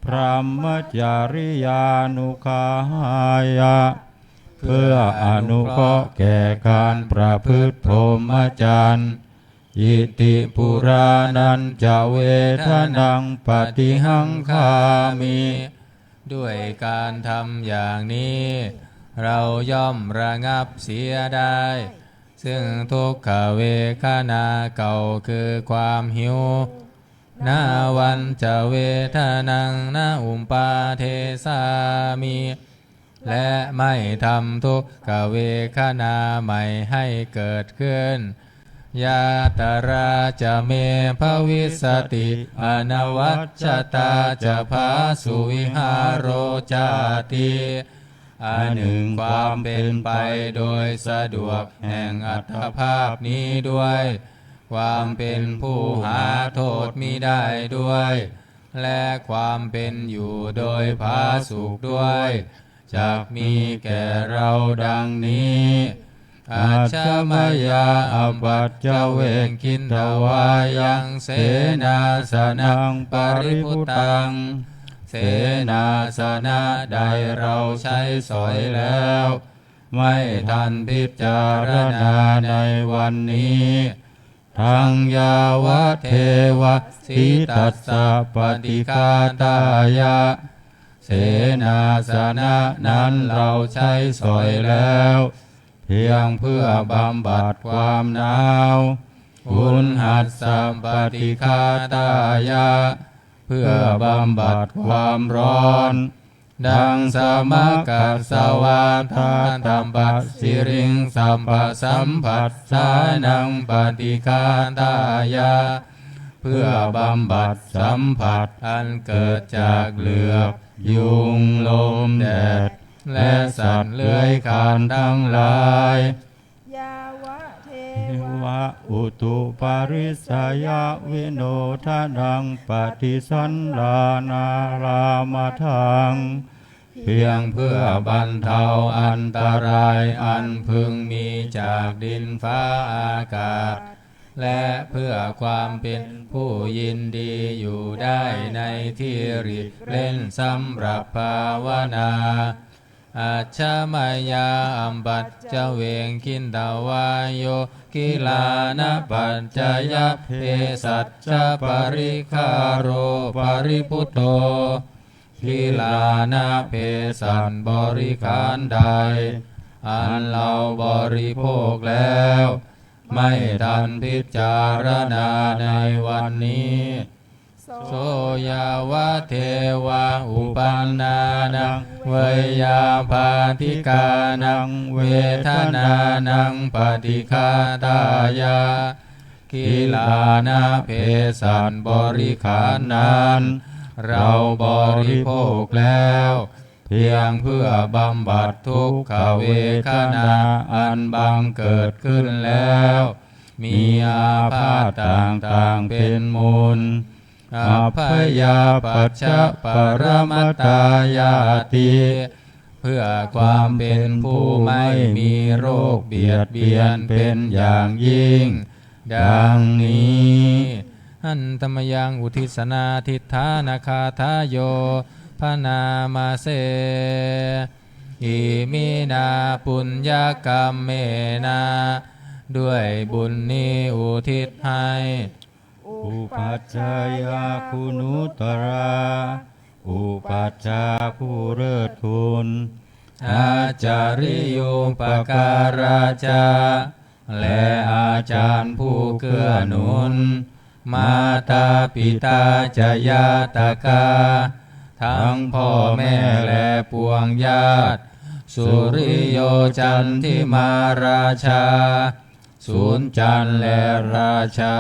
brahmacariyānuggahāya เพื่ออนุเคราะห์แก่การประพฤติพรหมจรรย์ Iti purāṇañca vedanaṃ paṭihaṅkhāmi ด้วยการทำอย่างนี้ เราย่อมระงับเสียได้ ซึ่งทุกขเวทนาเก่าคือความหิว nāvañca vedanaṃ na uppādessāmi และไม่ทำทุกขเวทนาใหม่ให้เกิดขึ้น yātrā ca me bhavissati anavajjatā ca phāsuvihāro cāti อันหนึ่งความเป็นไปโดยสะดวกแห่งอัตภาพนี้ด้วย ความเป็นผู้หาโทษมิได้ด้วย และความเป็นอยู่โดยผาสุกด้วย จักมีแก่เราดังนี้ Ajja mayā apaccavekkhitvā yaṃ senāsanaṃ paribhuttaṃ เสนาสนะใดเราใช้สอยแล้ว ไม่ทันพิจารณาในวันนี้ Saṃ yāvadeva sītassa paṭighātāya. เสนาสนะนั้นเราใช้สอยแล้ว เพียงเพื่อบำบัดความหนาว Uṇhassa paṭighātāya เพื่อบำบัดความร้อน Daṃsamakasavātātapasiriṃsapasamphassānaṃ paṭighātāya เพื่อบำบัดสัมผัสอันเกิดจากเหลือบ ยุง ลม แดด และสัตว์เลื้อยคลานทั้งหลาย Yāvadeva utuparissayavinodanaṃ paṭisallānārāmatthaṃ เพียงเพื่อบรรเทาอันตรายอันพึงมีจากดินฟ้าอากาศ และเพื่อความเป็นผู้ยินดีอยู่ได้ในที่หลีกเล่นสำหรับภาวนา Ajjhamāyā apaccavekkhitvā yo gilānapaccayabhesajjaparikkhāro paribhutto. กิลานะเภสัชบริขารใด อันเราบริโภคแล้ว ไม่ทันพิจารณาในวันนี้ So yāvadeva uppannānaṃ veyyābādhikānaṃ vedanānaṃ paṭighātāya กิลานะเภสัชบริขารนั้น เราบริโภคแล้ว เพียงเพื่อบำบัดทุกขเวทนาอันบังเกิดขึ้นแล้ว มีอาพาธต่างๆเป็นมูล Abyāpajjhaparamatāyāti เพื่อความเป็นผู้ไม่มีโรคเบียดเบียนเป็นอย่างยิ่ง ดังนี้ Handa mayaṃ uddissanādhiṭṭhānagāthāyo bhaṇāma se. Iminā puññakammena ด้วยบุญนี้อุทิศให้ Upajjhāyā guṇuttarā อุปัชฌาย์ผู้เลิศคุณ Ācariyūpakārā ca และอาจารย์ผู้เกื้อหนุน Mātā pitā ca ñātakā ทั้งพ่อแม่และปวงญาติ Suriyo candimā rājā สุญจันทร์และราชา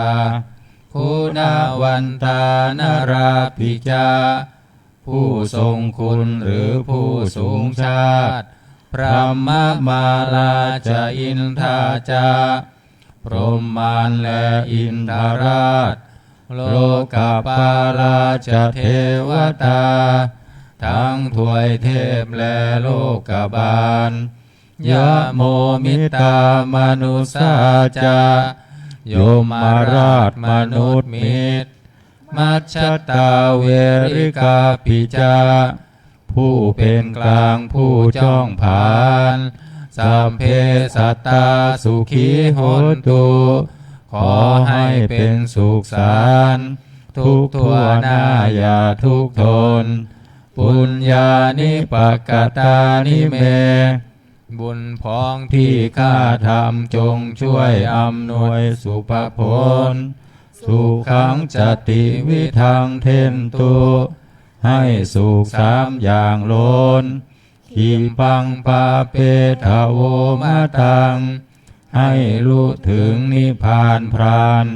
Guṇavantā narāpi ca ผู้ทรงคุณหรือผู้สูงชาติ Brahmamārā ca indā ca พรหมมารและอินทราช Lokapālā ca devatā ทั้งทวยเทพและโลกบาล Yamo mittā manussā ca ยมราชมนุษย์มิตร Majjhattā verikāpi ca ผู้เป็นกลางผู้จ้องผลาญ Sabbe sattā sukhī hontu ขอให้เป็นสุขสันต์ ทุกข์ทั่วหน้าอย่าทุกข์ทน Puññāni pakatāni me บุญพองที่ข้าทำจงช่วยอำนวยสุภผล Sukhaṃ catividhaṃ dentu ให้สุขสามอย่างล้น Khippaṃ pāpetha vomataṃ ให้ลุถึงนิพพานพลัน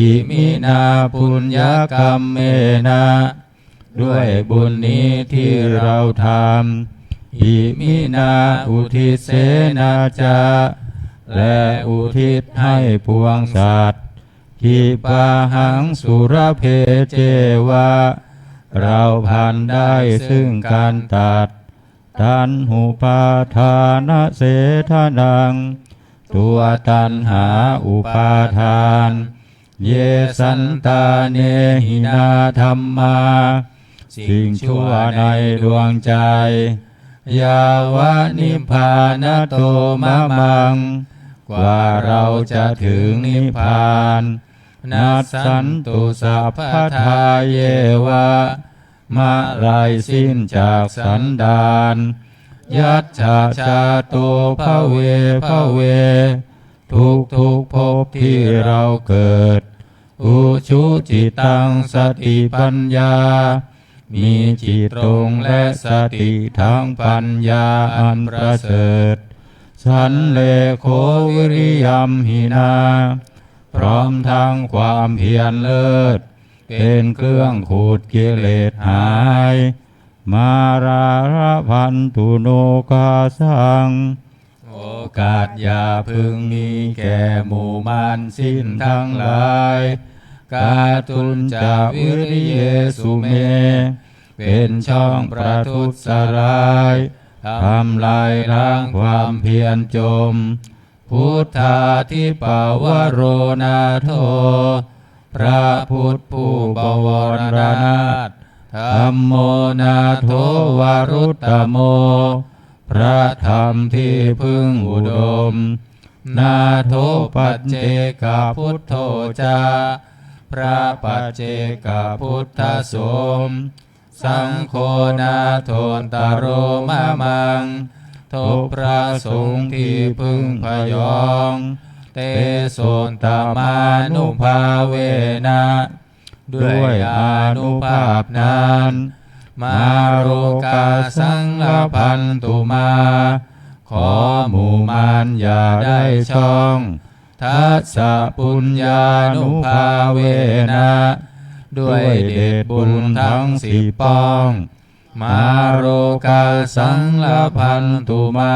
Iminā puññakammena ด้วยบุญนี้ที่เราทำ Iminā uddissena ca และอุทิศให้ปวงสัตว์ Khippāhaṃ sulabhe ceva เราพลันได้ซึ่งการตัด Taṇhupādānachedanaṃ ตัวตัณหาอุปาทาน Ye santāne hinā dhammā สิ่งชั่วในดวงใจ Yāva nibbānato mamaṃ กว่าเราจะถึงนิพพาน nassantu sabbadā yeva มะไรสิ้นจากสันดาน yajjhā jāto bhave bhave ทุกทุกๆภพที่เราเกิด ujucittaṃ satipaññā มีจิตตรงและสติทั้งปัญญาอันประเสริฐ sallekho viriyamhinā พร้อมทั้งความเพียรเลิศ เป็นเครื่องขูดกิเลสหาย mārā labhantu nokāsaṃ โอกาสอย่าพึงมีแก่หมู่มารสิ้นทั้งหลาย kātuñca viriyesu me เป็นช่องประทุษร้าย ทำลายล้างความเพียรจม buddhādhipavaro nātho พระพุทธผู้บวรนาถ dhammo nātho varuttamo พระธรรมที่พึ่งอุดม nātho paccekabuddho ca พระปัจเจกพุทธสม saṅgho nāthottaro mamaṃ ทบพระสงฆ์ที่พึ่งพยอง tesottamānubhāvena ด้วยอานุภาพนั้น mārokāsaṃ labhantu mā ขอหมู่มารอย่าได้ช่อง dasapuññānubhāvena ด้วยเดชบุญทั้งสิบป้อง mārokāsaṃ labhantu mā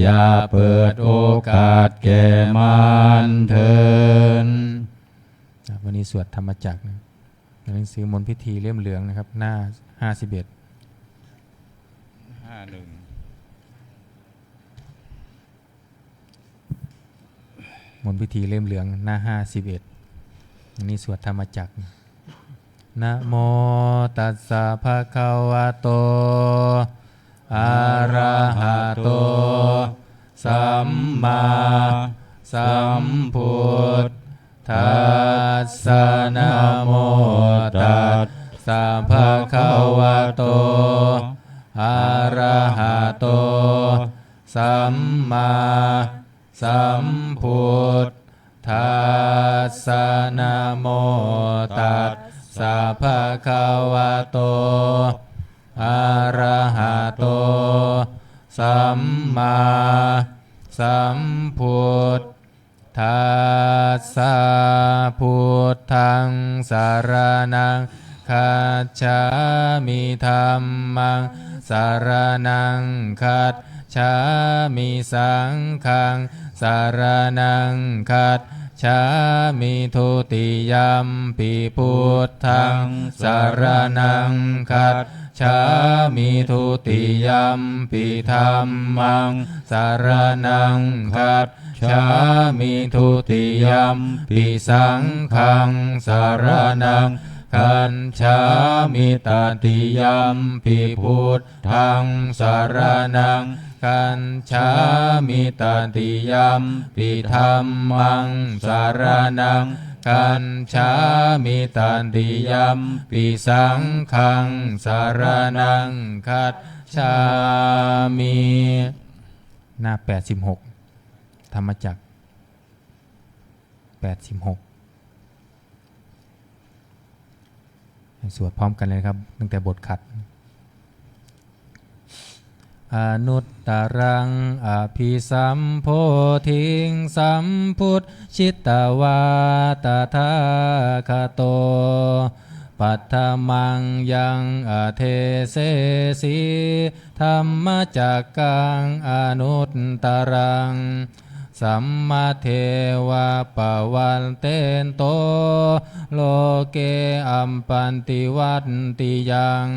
อย่าเปิดโอกาสแก่มารเถิด วันนี้สวดธรรมจักรนะ หนังสือมนต์พิธีเล่มเหลืองนะครับ หน้าห้าสิบเอ็ด ห้าหนึ่ง มนต์พิธีเล่มเหลือง หน้าห้าสิบเอ็ด อันนี้สวดธรรมจักร Namo tassa bhagavato arahato sammāsambuddhassa. Namo tassa bhagavato arahato sammāsambuddhassa. Namo tassa bhagavato arahato sammāsambuddhassa. Buddhaṃ saraṇaṃ gacchāmi. Dhammaṃ saraṇaṃ gacchāmi. Saṅghaṃ saraṇaṃ gacchāmi. Dutiyampi buddhaṃ saraṇaṃ gacchāmi. Dutiyampi dhammaṃ saraṇaṃ gacchāmi. Dutiyampi saṅghaṃ saraṇaṃ gacchāmi. Tatiyampi buddhaṃ saraṇaṃ gacchāmi. Tatiyampi dhammaṃ saraṇaṃ gacchāmi. Tatiyampi saṅghaṃ saraṇaṃ gacchāmi. หน้าแปดสิบหก ธรรมจักร แปดสิบหก สวดพร้อมกันเลยครับ ตั้งแต่บทขัด Anuttaraṃ abhisambodhiṃ sambujjhitvā tathāgato paṭhamaṃ yaṃ adesesi dhammacakkaṃ anuttaraṃ sammadeva pavattento loke appaṭivattiyaṃ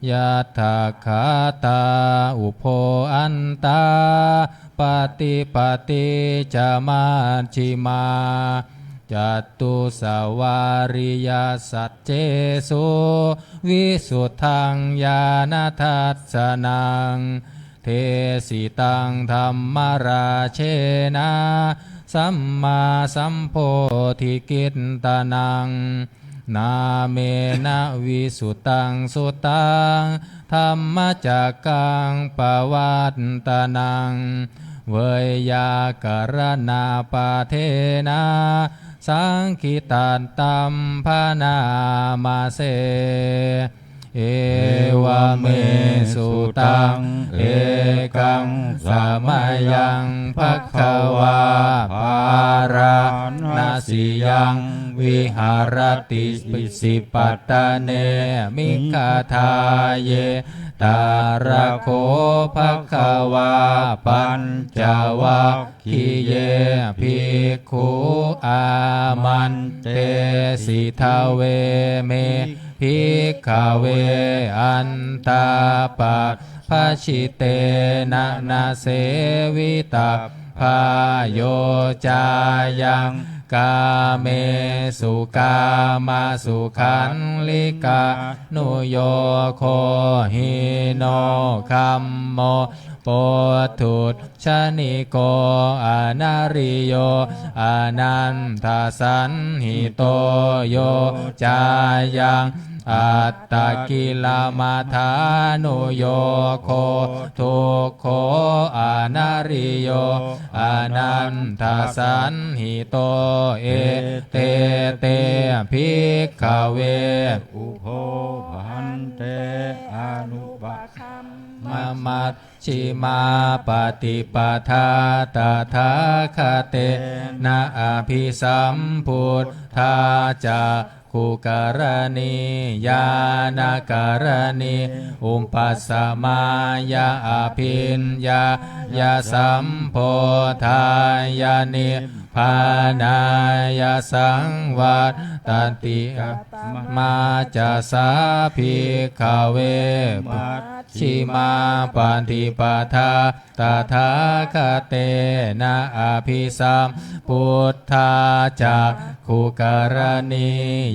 yatthagāthā ubho antā paṭipatti ca majjhimā catusavāriyasaccesu visuddhaṃ ñāṇadassanaṃ desitaṃ dhammarājena sammāsambodhikittanaṃ nāmena visuddhaṃ suttaṃ dhammacakkaṃ pavattanaṃ veyyākaraṇapaṭhena saṅghitattam bhaṇāma se. Evaṃ me sutaṃ. Ekaṃ samayaṃ bhagavā bārāṇasiyaṃ viharati isipatane migadāye. Tatra kho bhagavā pañcavag giye bhikkhū āmantesi: Dveme, bhikkhave, antā pabbajitena na sevitabbā. Yo cāyaṃ kāmesu kāmasukhallikānuyogo hīno gammo pothujjaniko anariyo anatthasañhito, yo cāyaṃ attakilamathānuyogo dukkho anariyo anatthasañhito. Ete te, bhikkhave, ubho bhante anupagamma majjhimā paṭipadā tathāgatena abhisambuddhā cakkhukaraṇī ñāṇakaraṇī upasamāya abhiññāya sambodhāya nibbānāya saṃvattati. Katamā ca sā, bhikkhave, majjhimā paṭipadā tathāgatena abhisambuddhā cakkhukaraṇī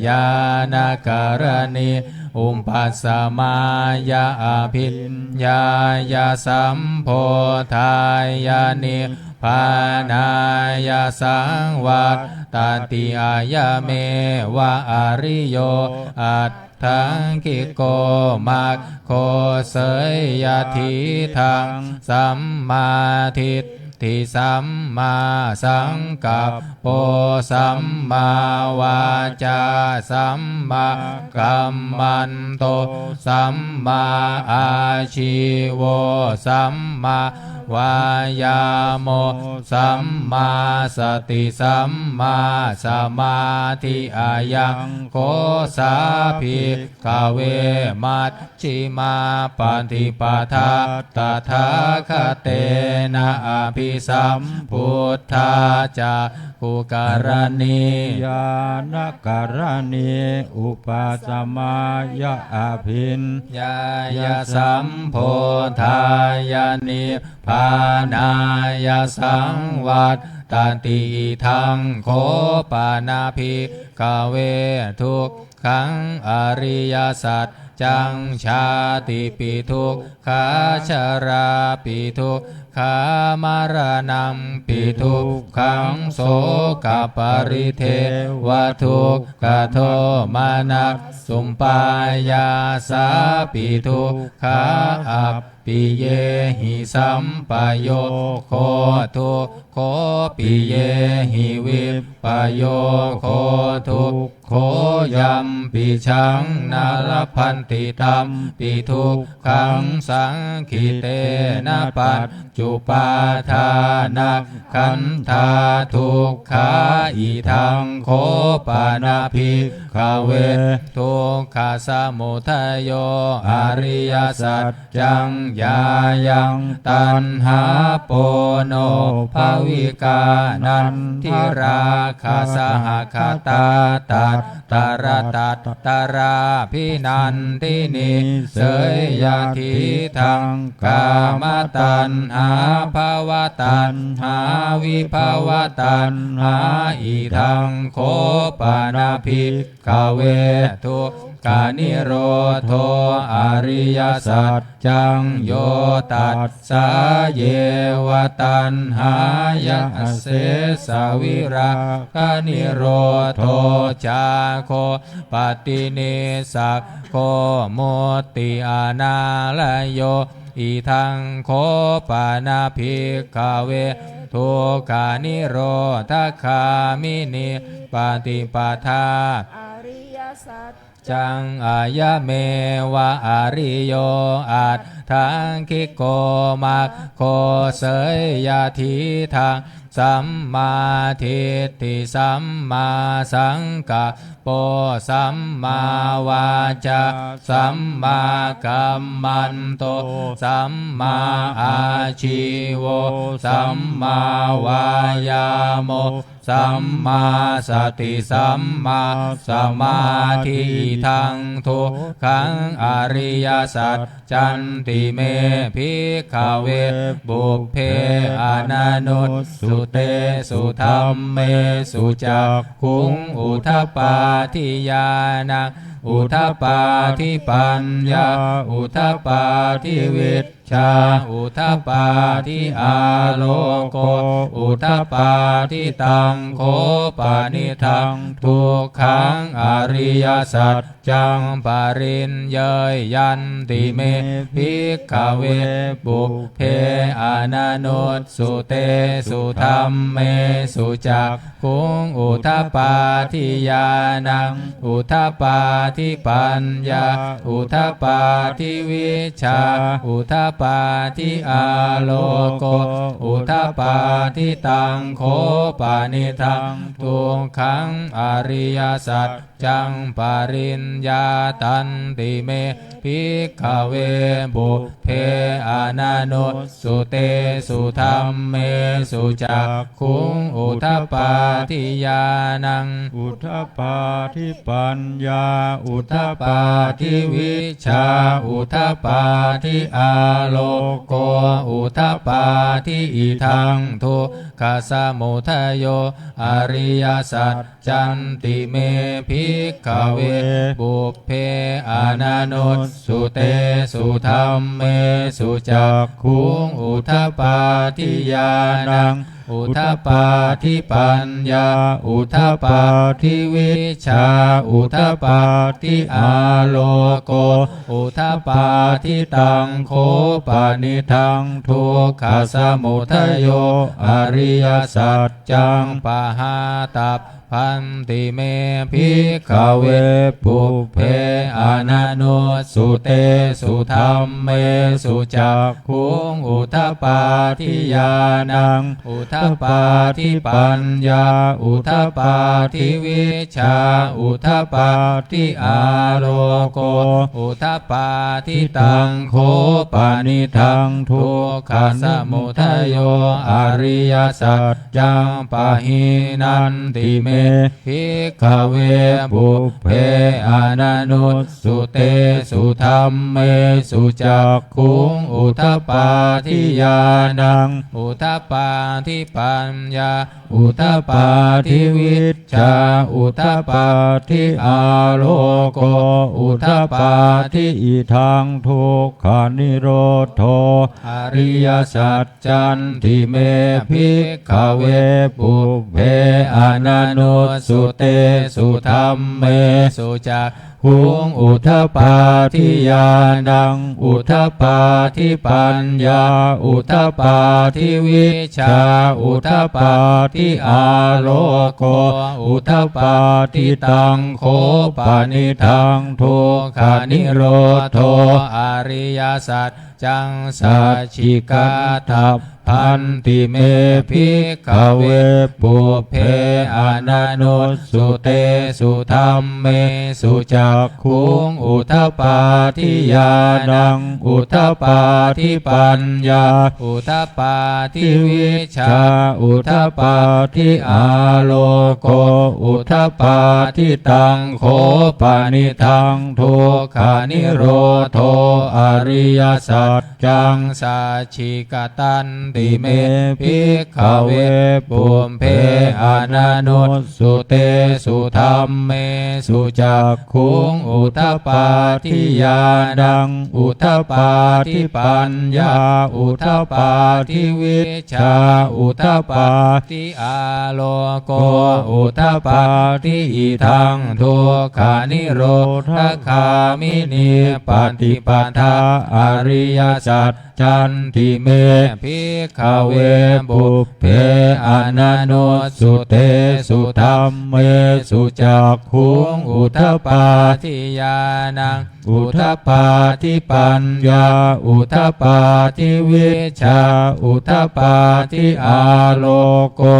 ñāṇakaraṇī upasamāya abhiññāya sambodhāya nibbānāya saṃvattati? Ayameva ariyo aṭṭhaṅgiko maggo, seyyathīdaṃ: sammādiṭṭhi sammāsaṅkappo sammāvācā sammākammanto sammāājīvo sammāvāyāmo sammāsati sammāsamādhi. Ayaṃ kho sā, bhikkhave, majjhimā paṭipadā tathāgatena abhisambuddhā cakkhukaraṇī ñāṇakaraṇī upasamāya abhiññāya sambodhāya nibbānāya saṃvattati. Idaṃ kho pana, bhikkhave, dukkhaṃ ariyasaccaṃ: jātipi dukkhā jarāpi dukkhā maraṇampi dukkhaṃ sokaparidevadukkhadomanassupāyāsāpi dukkhā ap piyehi sampayogo dukkho piyehi vippayogo dukkho yampidaṃ na labhanti tampi dukkhaṃ saṅkhittena pañcupādānakkhandhā dukkhā. Idaṃ kho pana bhikkhave dukkhasamudayo ariyasaccaṃ yāyaṃ taṇhā ponobbhavikā nandirāgasahagatā tatra tatrābhinandinī seyyathīdaṃ kāmataṇhā bhavataṇhā vibhavataṇhā. Idaṃ kho pana bhikkhave duk kanirodho ariyasaccaṃ, yo tassāyeva taṇhāya asesavirāganirodho cāgo paṭinissaggo mutti anālayo. Idaṃ kho pana bhikkhave dukkhanirodhagāminī paṭipadā ariyasaccaṃ, ayameva ariyo aṭṭhaṅgiko maggo, seyyathīdaṃ: sammādiṭṭhi sammāsaṅkappo sammāvācā sammākammanto sammāājīvo sammāvāyāmo sammāsati sammāsamādhi. Idaṃ dukkhaṃ ariyasaccanti me bhikkhave pubbe ananussutesu dhammesu cakkhuṃ udapādi ñāṇaṃ udapādi paññā udapādi vij jā udapādi āloko udapādi. Taṃ kho panidaṃ dukkhaṃ ariyasaccaṃ pariññeyyanti me bhikkhave pubbe ananussutesu dhammesu cak khuṃ udapādi ñāṇaṃ udapādi paññā udapādi vijjā udapādi āloko udapādi. Taṃ kho panidaṃ dukkhaṃ ariyasaccaṃ pariññātanti me bhikkhave pubbe ananussutesu dhammesu cakkhuṃ udapādi ñāṇaṃ udapādi paññā udapādi vijjā udapādi āloko udapādi. Idaṃ dukkhasamudayo ariyasaccanti me bhikkhave pubbe ananussutesu dhammesu cakkhuṃ udapādi ñāṇaṃ udapādi paññā udapādi vijjā udapādi āloko udapādi. Taṃ kho panidaṃ dukkhasamudayo ariyasaccaṃ pahātabbanti me bhikkhave pubbe ananussutesu dhammesu cakkhuṃ udapādi ñāṇaṃ udapādi paññā udapādi vijjā udapādi āloko udapādi. Taṃ kho panidaṃ dukkhasamudayo ariyasaccaṃ pahīnanti me bhikkhave pubbe ananussutesu dhammesu cakkhuṃ udapādi ñāṇaṃ udapādi paññā udapādi vijjā udapādi āloko udapādi. Idaṃ dukkhanirodho ariyasaccanti me bhikkhave pubbe ananussutesu dhammesu cak khuṃ udapādi ñāṇaṃ udapādi paññā udapādi vijjā udapādi āloko udapādi. Taṃ kho panidaṃ dukkhanirodho ariyasaccaṃ sacchikatabbanti me bhikkhave pubbe ananussutesu dhammesu cakkhuṃ udapādi ñāṇaṃ udapādi paññā udapādi vijjā udapādi āloko udapādi. Taṃ kho panidaṃ dukkhanirodho ariyasaccaṃ saccaṃ sacchikatanti me bhikkhave pubbe ananussutesu dhammesu cakkhuṃ udapādi ñāṇaṃ udapādi paññā udapādi vijjā udapādi āloko udapādi. Idaṃ dukkhanirodhagāminī paṭipadā ariyasaccanti me bhikkhave pubbe ananussutesu dhammesu cakkhuṃ udapādi ñāṇaṃ udapādi paññā udapādi vijjā udapādi āloko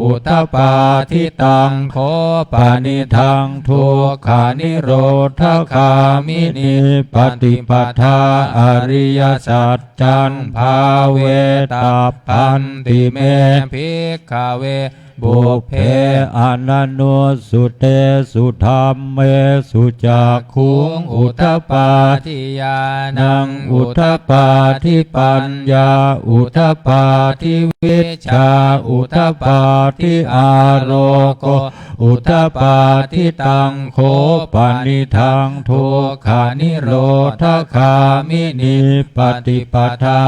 udapādi. Taṃ kho panidaṃ dukkhanirodhagāminī paṭipadā ariyasaccaṃ bhāvetabbanti me bhikkhave pubbe ananussutesu dhammesu cakkhuṃ udapādi ñāṇaṃ udapādi paññā udapādi vijjā udapādi āloko udapādi. Taṃ kho panidaṃ dukkhanirodhagāminī paṭipadā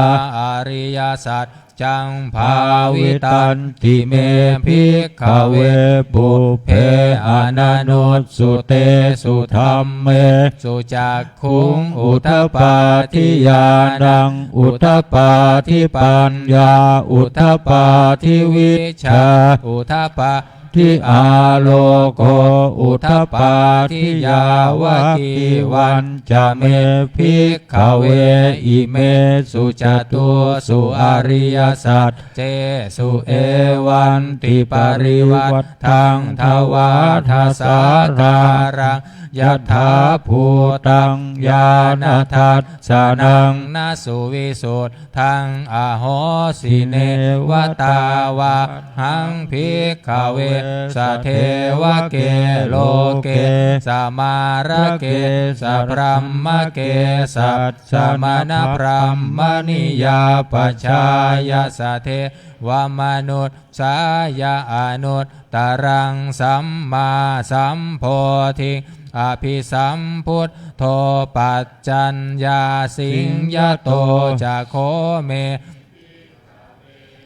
ariyasaccaṃ bhāvitanti me bhikkhave pubbe ananussutesu dhammesu cakkhuṃ udapādi ñāṇaṃ udapādi paññā udapādi vijjā udapādi āloko udapādi. Yāvakīvañca me bhikkhave imesu catūsu ariyasaccesu evantiparivaṭṭaṃ dvādasākāraṃ yathābhūtaṃ ñāṇadassanaṃ na suvisuddhaṃ ahosi. Neva tāvāhaṃ bhikkhave sadevake loke samārake sabrahmake sassamaṇabrāhmaṇiyā pajāya sadevamanussāya anuttaraṃ sammāsambodhiṃ abhisambuddho paccaññāsiṃ. Yato ca kho me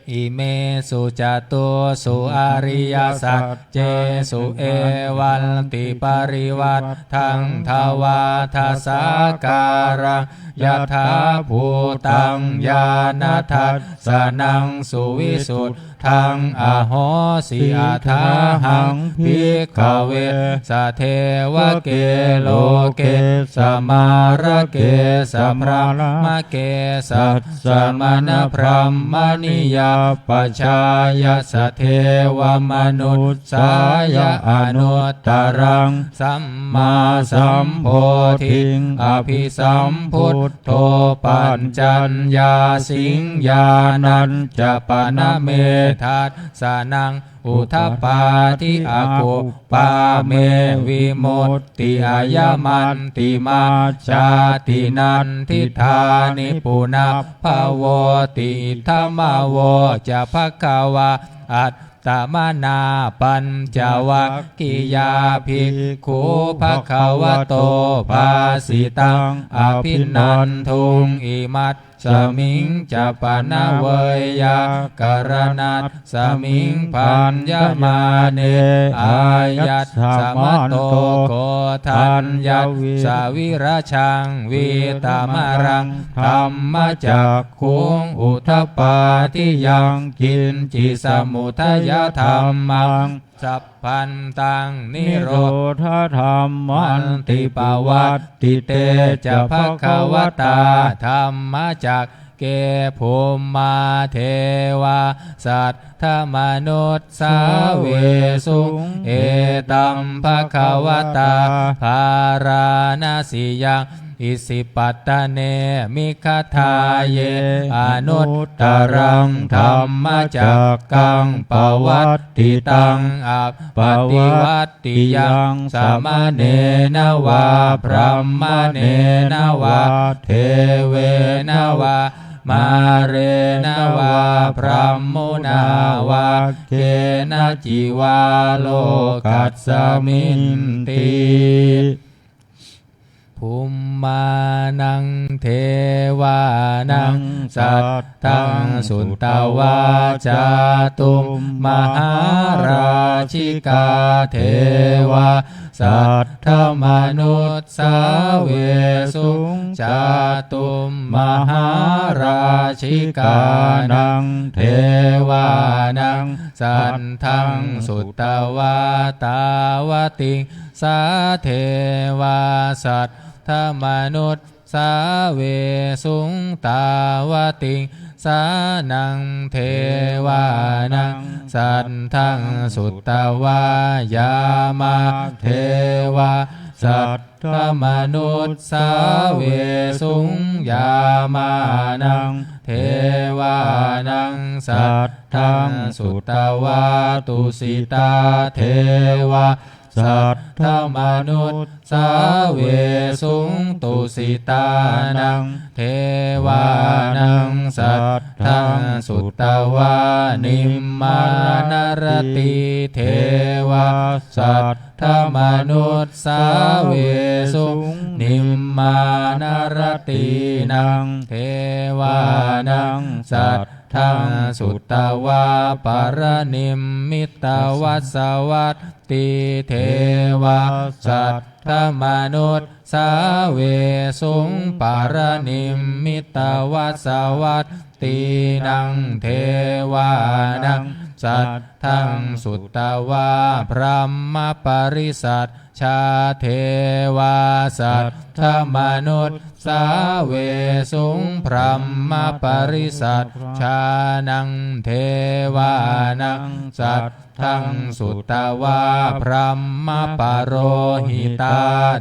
imesu catūsu ariyasaccesu evantiparivaṭṭaṃ dvādasākāraṃ yathābhūtaṃ ñāṇadassanaṃ suvisuddhaṃ ahosi. Athāhaṃ bhikkhave sadevake loke samārake sabrahmake sassamaṇabrāhmaṇiyā pajāya sadevamanussāya anuttaraṃ sammāsambodhiṃ abhisambuddho paccaññāsiṃ. Ñāṇañca pana me dassanaṃ udapādi: akuppā me vimutti, ayamantimā jāti, nandiḍḍhāni punabbhavoti. Idamavoca bhagavā. At- -tamanā pañcavaggiyā bhikkhū bhagavato bhāsitaṃ abhinanduṃ. Imasmiñca pana veyyākaraṇasmiṃ bhaññamāne āyasmato Koṇḍaññassa virajaṃ vītamalaṃ dhammacakkhuṃ udapādi: yaṅkiñci samudayadhammaṃ sabbantaṃ nirodhadhammanti. Pavattite ca bhagavatā dhammacakke bhummā devā saddamanussāvesuṃ: etaṃ bhagavatā bārāṇasiyaṃ Isipatane Migadāye anuttaraṃ dhammacakkaṃ pavattitaṃ appaṭivattiyaṃ samaṇena vā brāhmaṇena vā devena vā mārena vā brahmunā vā kenaci vā lokasminti. Bhummānaṃ devānaṃ saddaṃ sutvā cātummahārājikā devā saddamanussāvesuṃ. Cātummahārājikānaṃ devānaṃ saddaṃ sutvā tāvatiṃsā devā saddamanussāvesuṃ. Tāvatiṃsānaṃ devānaṃ saddaṃ sutvā yāmā devā saddamanussāvesuṃ. Yāmānaṃ devānaṃ saddaṃ sutvā tusitā devā saddamanussāvesuṃ. Tusitānaṃ devānaṃ saddaṃ sutvā nimmānaratī devā saddamanussāvesuṃ. Nimmānaratīnaṃ devānaṃ saddaṃ sutvā paranimmitavasavattī devā saddamanussāvesuṃ. Paranimmitavasavattīnaṃ devānaṃ saddaṃ sutvā brahmapārisajjā devā saddamanussāvesuṃ. Brahmapārisajjānaṃ devānaṃ saddaṃ sutvā brahmapurohitā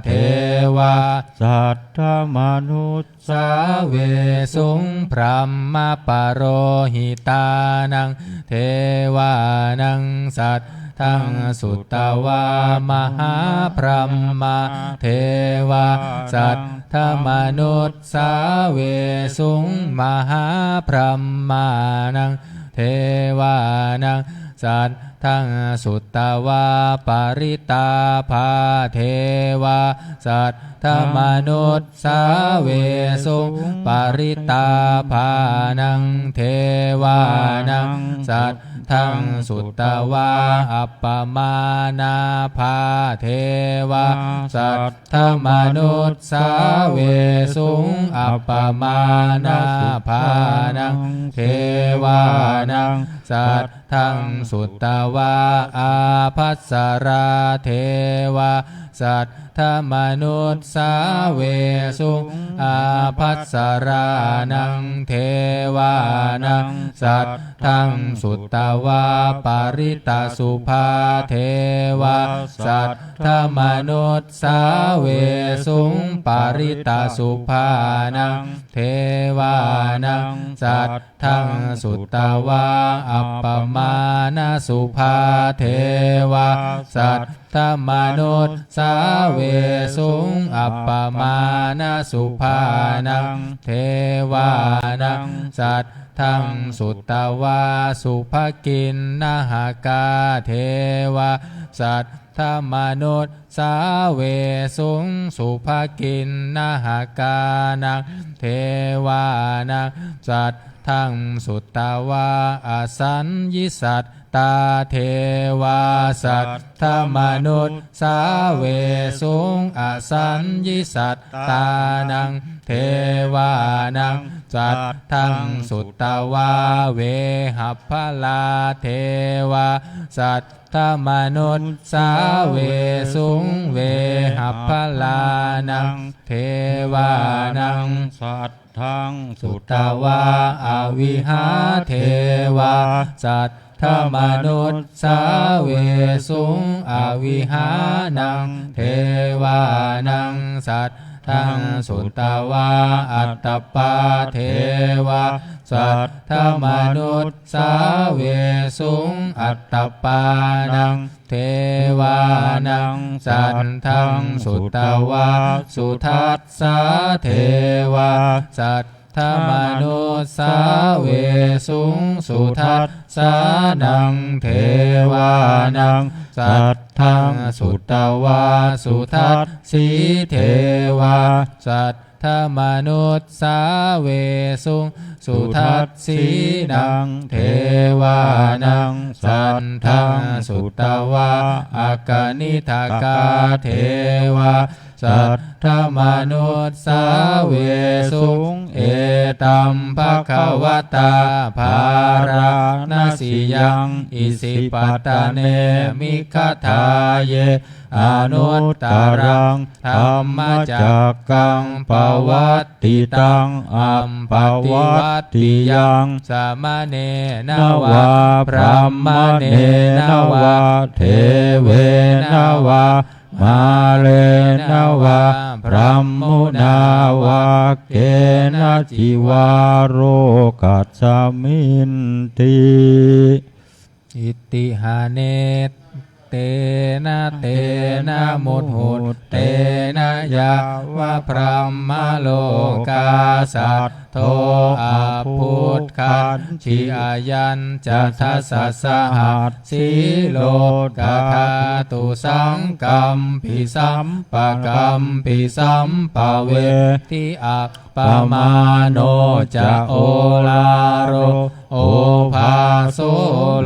devā saddamanussāvesuṃ. Brahmapurohitānaṃ devānaṃ saddaṃ sutvā mahābrahmā devā saddamanussāvesuṃ. Mahābrahmānaṃ devānaṃ saddaṃ sutvā parittābhā devā saddamanussāvesuṃ. Parittābhānaṃ devānaṃ saddaṃ sutvā appamāṇābhā devā saddamanussāvesuṃ. Appamāṇābhānaṃ devānaṃ saddaṃ sutvā ābhassarā devā saddamanussāvesuṃ. Ābhassarānaṃ devānaṃ saddaṃ sutvā parittasubhā devā saddamanussāvesuṃ. Parittasubhānaṃ devānaṃ sad daṃ sutvā appamāṇasubhā devā saddamanussāvesuṃ. Appamāṇasubhānaṃ devānaṃ saddaṃ sutvā subhakiṇhakā devā sad damanussāvesuṃ. Subhakiṇhakānaṃ devānaṃ saddaṃ sutvā asaññisattā devā saddamanussāvesuṃ. Asaññisattānaṃ devānaṃ saddaṃ sutvā vehapphalā devā sad damanussāvesuṃ. Vehapphalānaṃ devānaṃ saddaṃ sutvā avihā devā saddamanussāvesuṃ. Avihānaṃ devānaṃ sad taṃ sutvā atappā devā saddamanussāvesuṃ. Atappānaṃ devānaṃ saddaṃ sutvā sudassā devā saddamanussāvesuṃ. Sudassānaṃ devānaṃ saddaṃ sutvā sudassī devā saddamanussāvesuṃ. Sudassīnaṃ devānaṃ saddaṃ sutvā akaniṭṭhakā devā saddamanussāvesuṃ. Etaṃ bhagavatā bārāṇasiyaṃ isipatane migadāye anuttaraṃ dhammacakkaṃ pavattitaṃ appaṭivattiyaṃ samaṇena vā brāhmaṇena vā devena vā mārena vā brahmunā vā kenaci vā lokasminti. Itiha netena tena muhuttena yāva brahmalokā saddo abbhuggacchi. Ayañca dasasahassī lokadhātu saṅkampi sampakampi sampavedhi. Ap pamāṇo ca oḷāro obhāso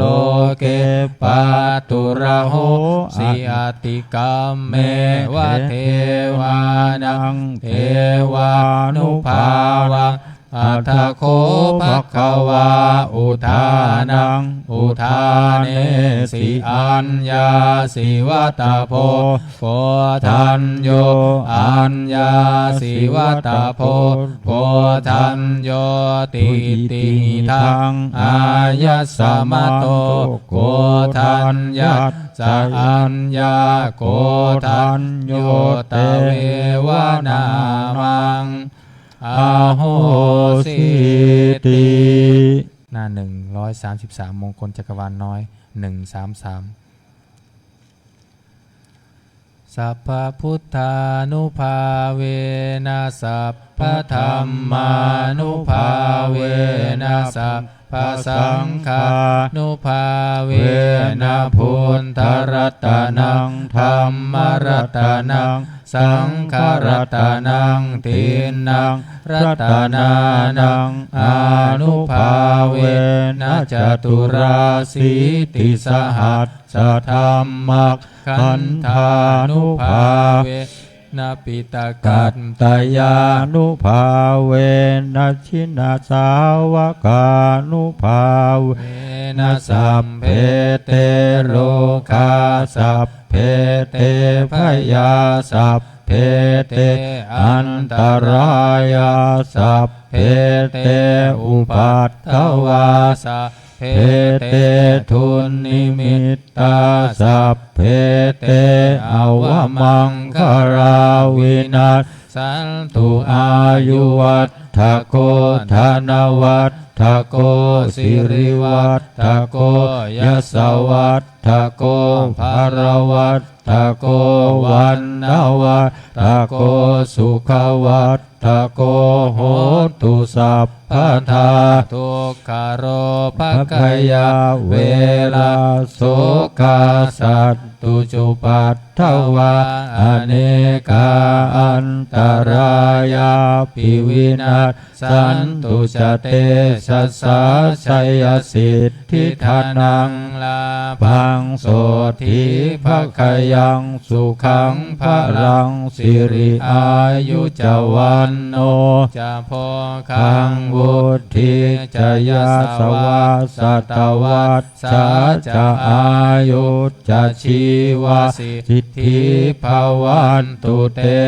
loke pāturahosi. Atikammeva devānaṃ devānubhāvaṃ. Atha kho bhagavā udānaṃ udānesi: Aññāsi vata bho koṇḍañño, aññāsi vata bho koṇḍaññoti. Itihidaṃ āyasmato koṇḍaññassa aññākoṇḍañño tveva nāmaṃ ahosīti. หน้า หนึ่งร้อยสามสิบสาม มงคลจักรวาลน้อย หนึ่งสามสาม Sabbabuddhānubhāvena sabbadhammānubhāvena sabbasaṅghānubhāvena buddharatanaṃ dhammaratanaṃ saṅgharatanaṃ tiṇṇaṃ ratanānaṃ ānubhāvena caturāsītisahassadhammakkhandhānubhāvena piṭakattayānubhāvena jinasāvakānubhāvena sabbe te rogā sabbe te bhayā sabbe te antarāyā sabbe te upaddavā sabbe te dunnimittā sabbe te avamaṅgalā vinassantu. Āyuvaḍḍhako dhanavaḍḍhako sirivaḍḍhako yasavaḍḍhako balavaḍḍhako vaṇṇavaḍḍhako sukhavaḍḍhako hotu sabbadā. Dukkharogabhayā verā sokā sattu cupaddavā anekā antarāyāpi vinassantu ca tejasā. Jayasiddhi dhanaṃ lābhaṃ sotthi bhāgyaṃ sukhaṃ balaṃ siri āyu ca vaṇṇo ca bhogaṃ vuḍḍhī ca yasavā satavassā ca āyū ca jīvasiddhī bhavantu te.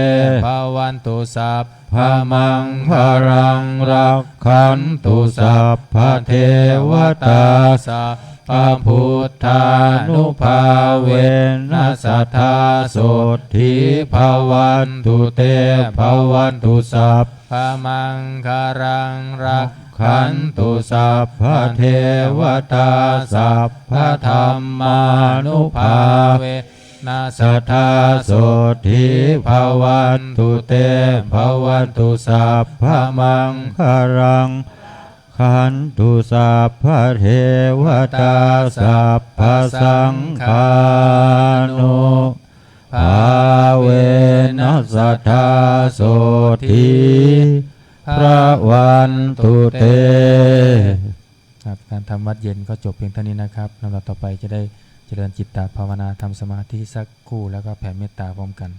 Bhavantu sabbamaṅgalaṃ rakkhantu sabbadevatā sab sabbabuddhānubhāvena sadā sotthī bhavantu te. Bhavatu sabbamaṅgalaṃ, rakkhantu sabbadevatā, sabbadhammānubhāvena sadā sotthī bhavantu te. Bhavatu sabbamaṅgalaṃ, rakkhantu sabbadevatā, sabbasaṅghānubhāvena sadā sotthī bhavantu te. ครับ การทำวัตรเย็นก็จบเพียงเท่านี้นะครับ ลำดับต่อไปจะได้เจริญจิตตภาวนา ทำสมาธิสักครู่ แล้วก็แผ่เมตตาพร้อมกัน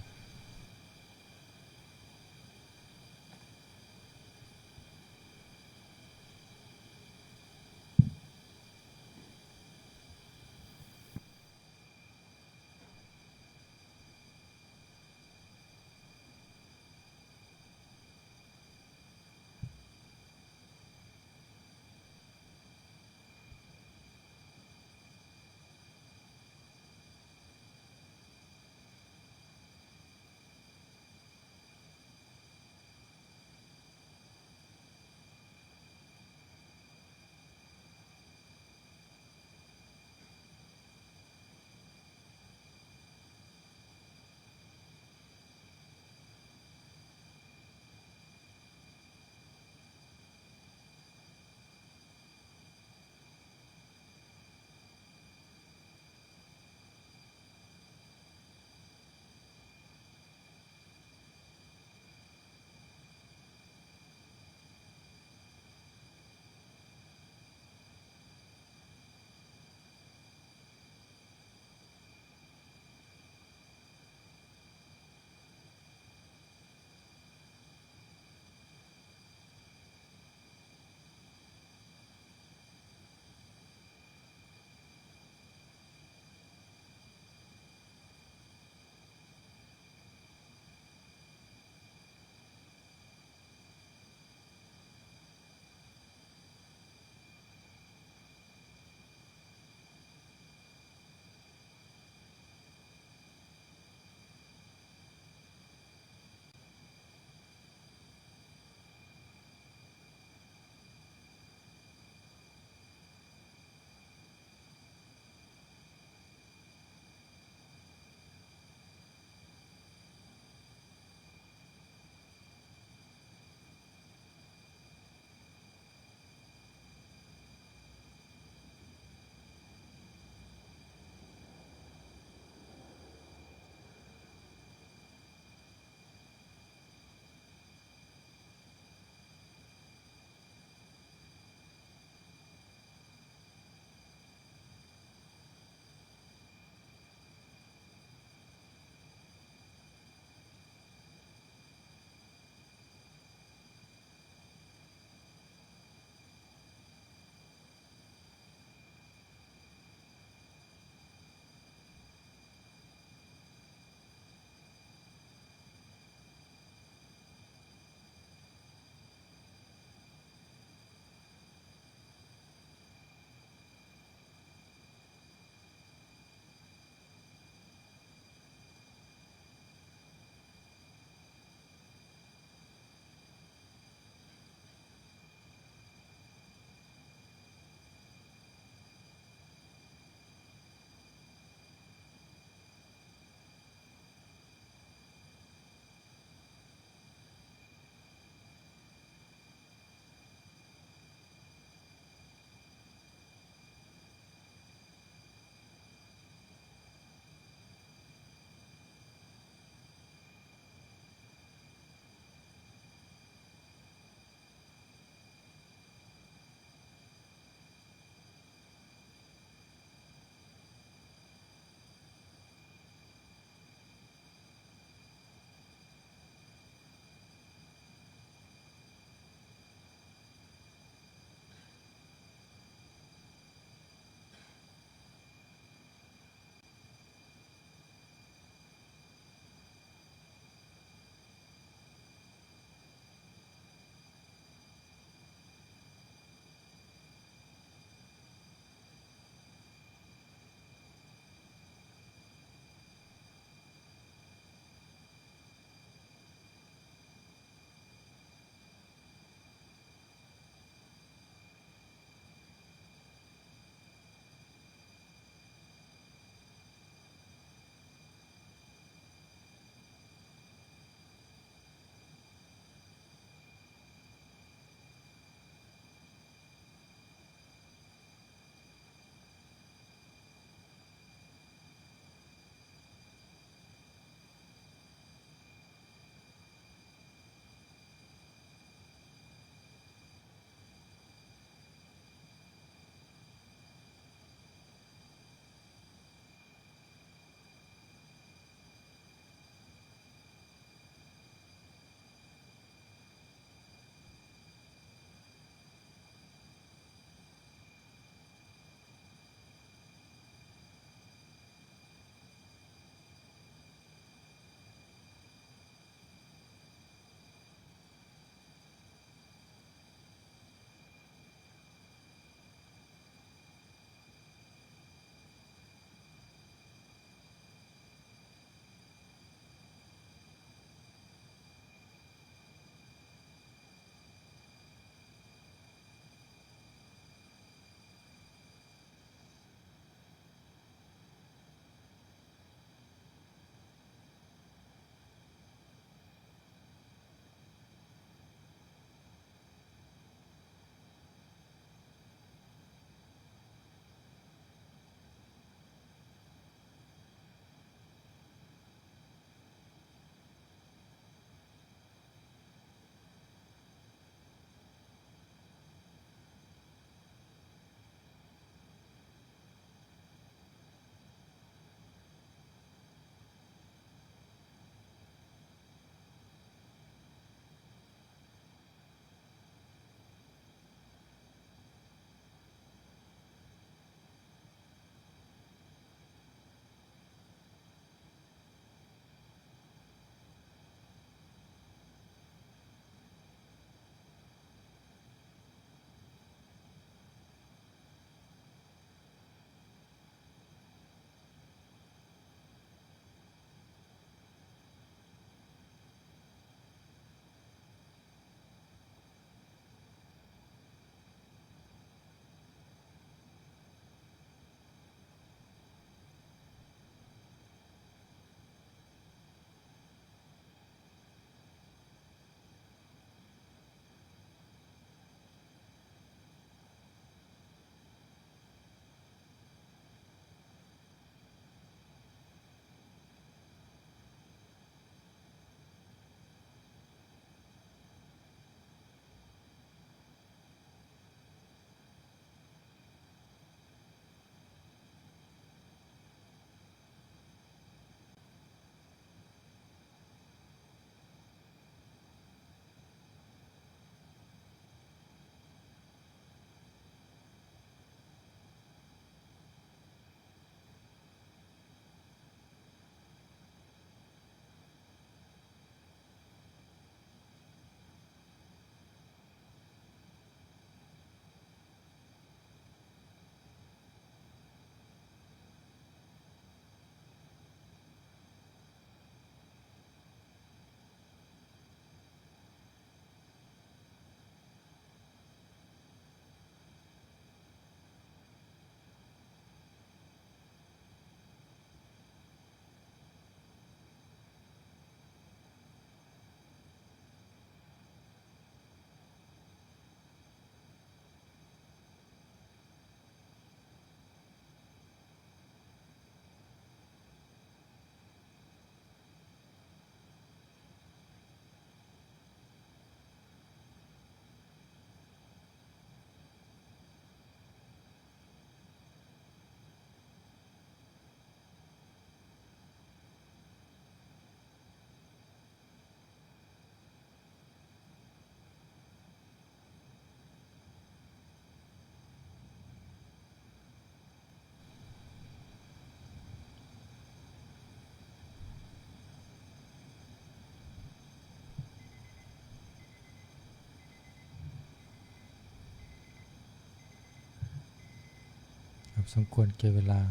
สมควรแก่เวลา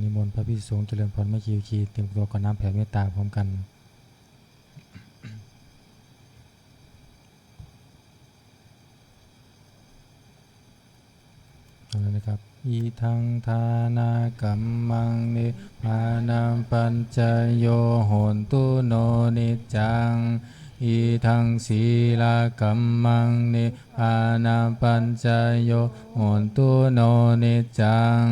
นิมนต์พระภิกษุสงฆ์เจริญพรแม่ชี เตรียมตัวกรวดน้ำแผ่เมตตาพร้อมกัน เอาแล้วนะครับ Idaṃ dānakammaṃ nibbānapaccayo hotu no niccaṃ. Idaṃ sīlakammaṃ nibbānapaccayo hotu no niccaṃ.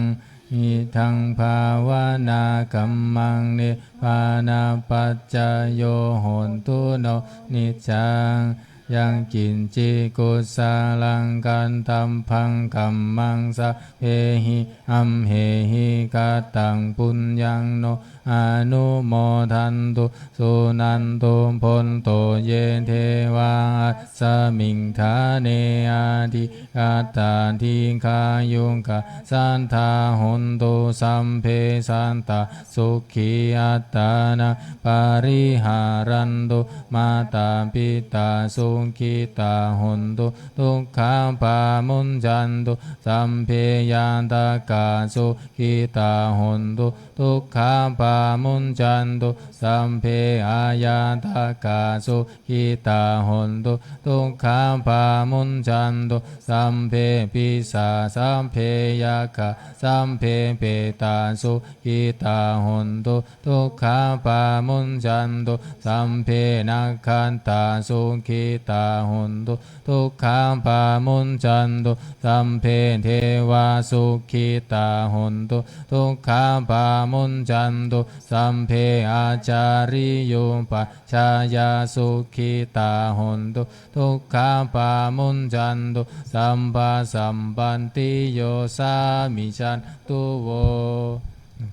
Idaṃ bhāvanākammaṃ nibbānapaccayo hotu no niccaṃ. Yaṃ kiñci kusalaṃ kattabbaṃ kammaṃ sabbehi amhehi kataṃ puññaṃ no anumodantu suṇantu bhonto ye devā asmiṃ ṭhāne adhigatā dīghāyukā sadā hontu sabbe sadā sukhī attānaṃ pariharantu. Mātā pitā sukhitā hontu dukkhā pamuñcantu. Sabbe ñātakā sukhitā hontu dukkhā pamuñcantu. Sabbe aññātakā sukhitā hontu dukkhā pamuñcantu. Sabbe pisā sabbe yakkhā sabbe petā sukhitā hontu dukkhā pamuñcantu. Sabbe nakkhattā sukhitā hontu dukkhā pamuñcantu. Sabbe devā sukhitā hontu dukkhā pamuñcantu. Sabbe ācariyupajjhāyā sukhitā hontu dukkhā pamuñcantu. Sabbasampattiyosā micchatu vo.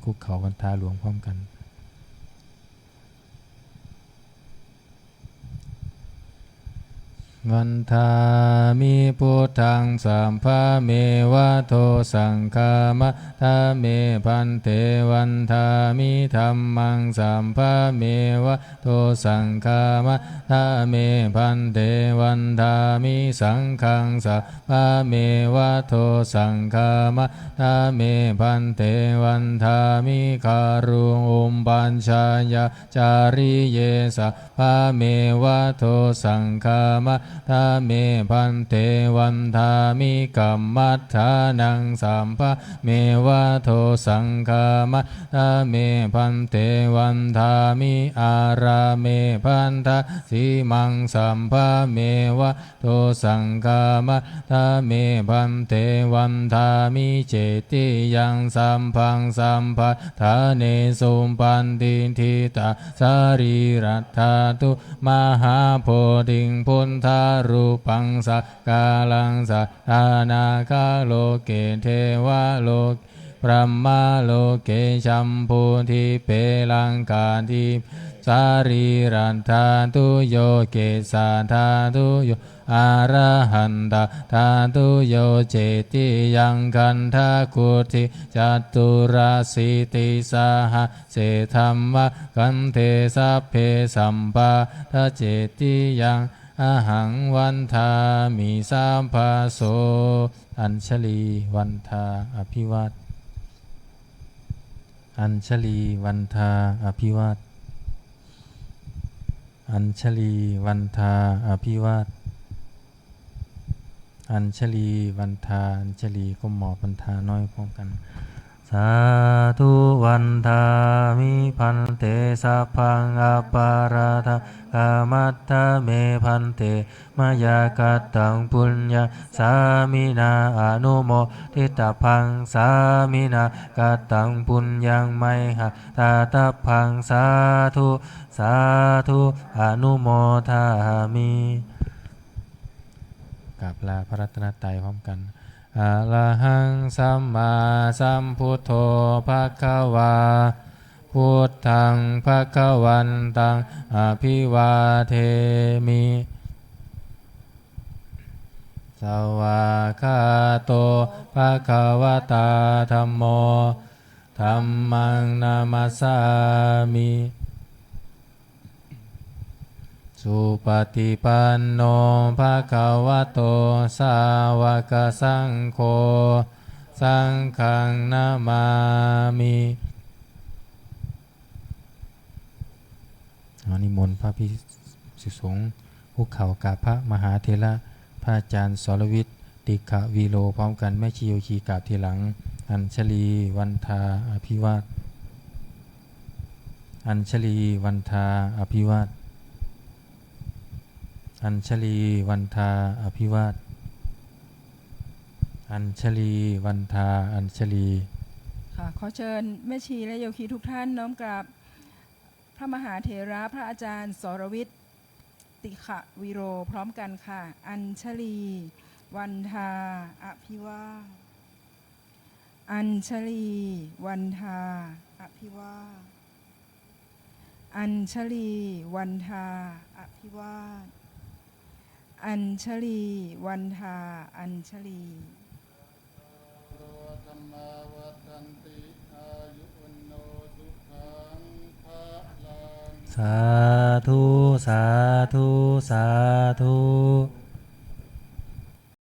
คุกเข่าวันทาหลวงพร้อมกัน Vandāmi buddhaṃ sabbameva dosaṃ khamatha me bhante. Vandāmi dhammaṃ sabbameva dosaṃ khamatha me bhante. Vandāmi saṅghaṃ sabbameva dosaṃ khamatha me bhante. Vandāmi guruṃ upajjhāyā cariye sabbameva dosaṃ khamatha me bhante. Vandāmi kammaṭṭhānaṃ sabbameva dosaṃ khamatha me bhante. Vandāmi ārāme bhaddasīmaṃ sabbameva dosaṃ khamatha me bhante. Vandāmi cetiyaṃ sabbaṃ sabbaṭṭhānesu patiṭṭhitā sarīradhātu mahābodhiṃ buddharūpaṃ sakalaṃ sadā nāgaloke devaloke brahmaloke jambudīpe laṅkādīpe sarīradhātuyo kesādhātuyo arahantātuyo. Cetiyaṃ gandhakuṭi caturāsītisahase dhammakkhandhe sabbe sambuddhā cetiyaṃ ahaṃ vandāmi sabbaso. Añjalī vandā abhivād. Añjalī vandā abhivād. Añjalī vandā abhivād. Añjalī vandā. Añjalī ก้มหมอบ vandā น้อยพร้อมกัน Sādhu vandāmi bhante sabbaṃ aparādhaṃ khamatha me bhante. Mayā kataṃ puññaṃ sāminā anumoditabbaṃ, sāminā kataṃ puññaṃ mayhaṃ dātabbaṃ. Sādhu sādhu anumodāmi. กราบลาพระรัตนตรัยพร้อมกัน Arahaṃ sammāsambuddho bhagavā, buddhaṃ bhagavantaṃ abhivādemi. Svākkhāto bhagavatā dhammo, dhammaṃ namassāmi. Supaṭipanno bhagavato sāvakasaṅgho, saṅghaṃ namāmi. ขอนิมนต์พระภิกษุสงฆ์คุกเข่ากราบพระมหาเถระ พระอาจารย์สรวิทย์ ติขวีโร พร้อมกัน แม่ชีโยคีกราบทีหลัง อัญชลี วันทา อภิวาท อัญชลี วันทา อภิวาท อัญชลี วันทา อภิวาท อัญชลี วันทา อัญชลี ค่ะ ขอเชิญแม่ชีและโยคีทุกท่านน้อมกราบพระมหาเถระ พระอาจารย์สรวิทย์ ติขวีโร พร้อมกันค่ะ อัญชลี วันทา อภิวาท อัญชลี วันทา อภิวาท อัญชลี วันทา อภิวาท อัญชลี วันทา อัญชลี Dhammā vaḍḍhanti āyu vaṇṇo sukhaṃ balaṃ. Sādhu, sādhu, sādhu.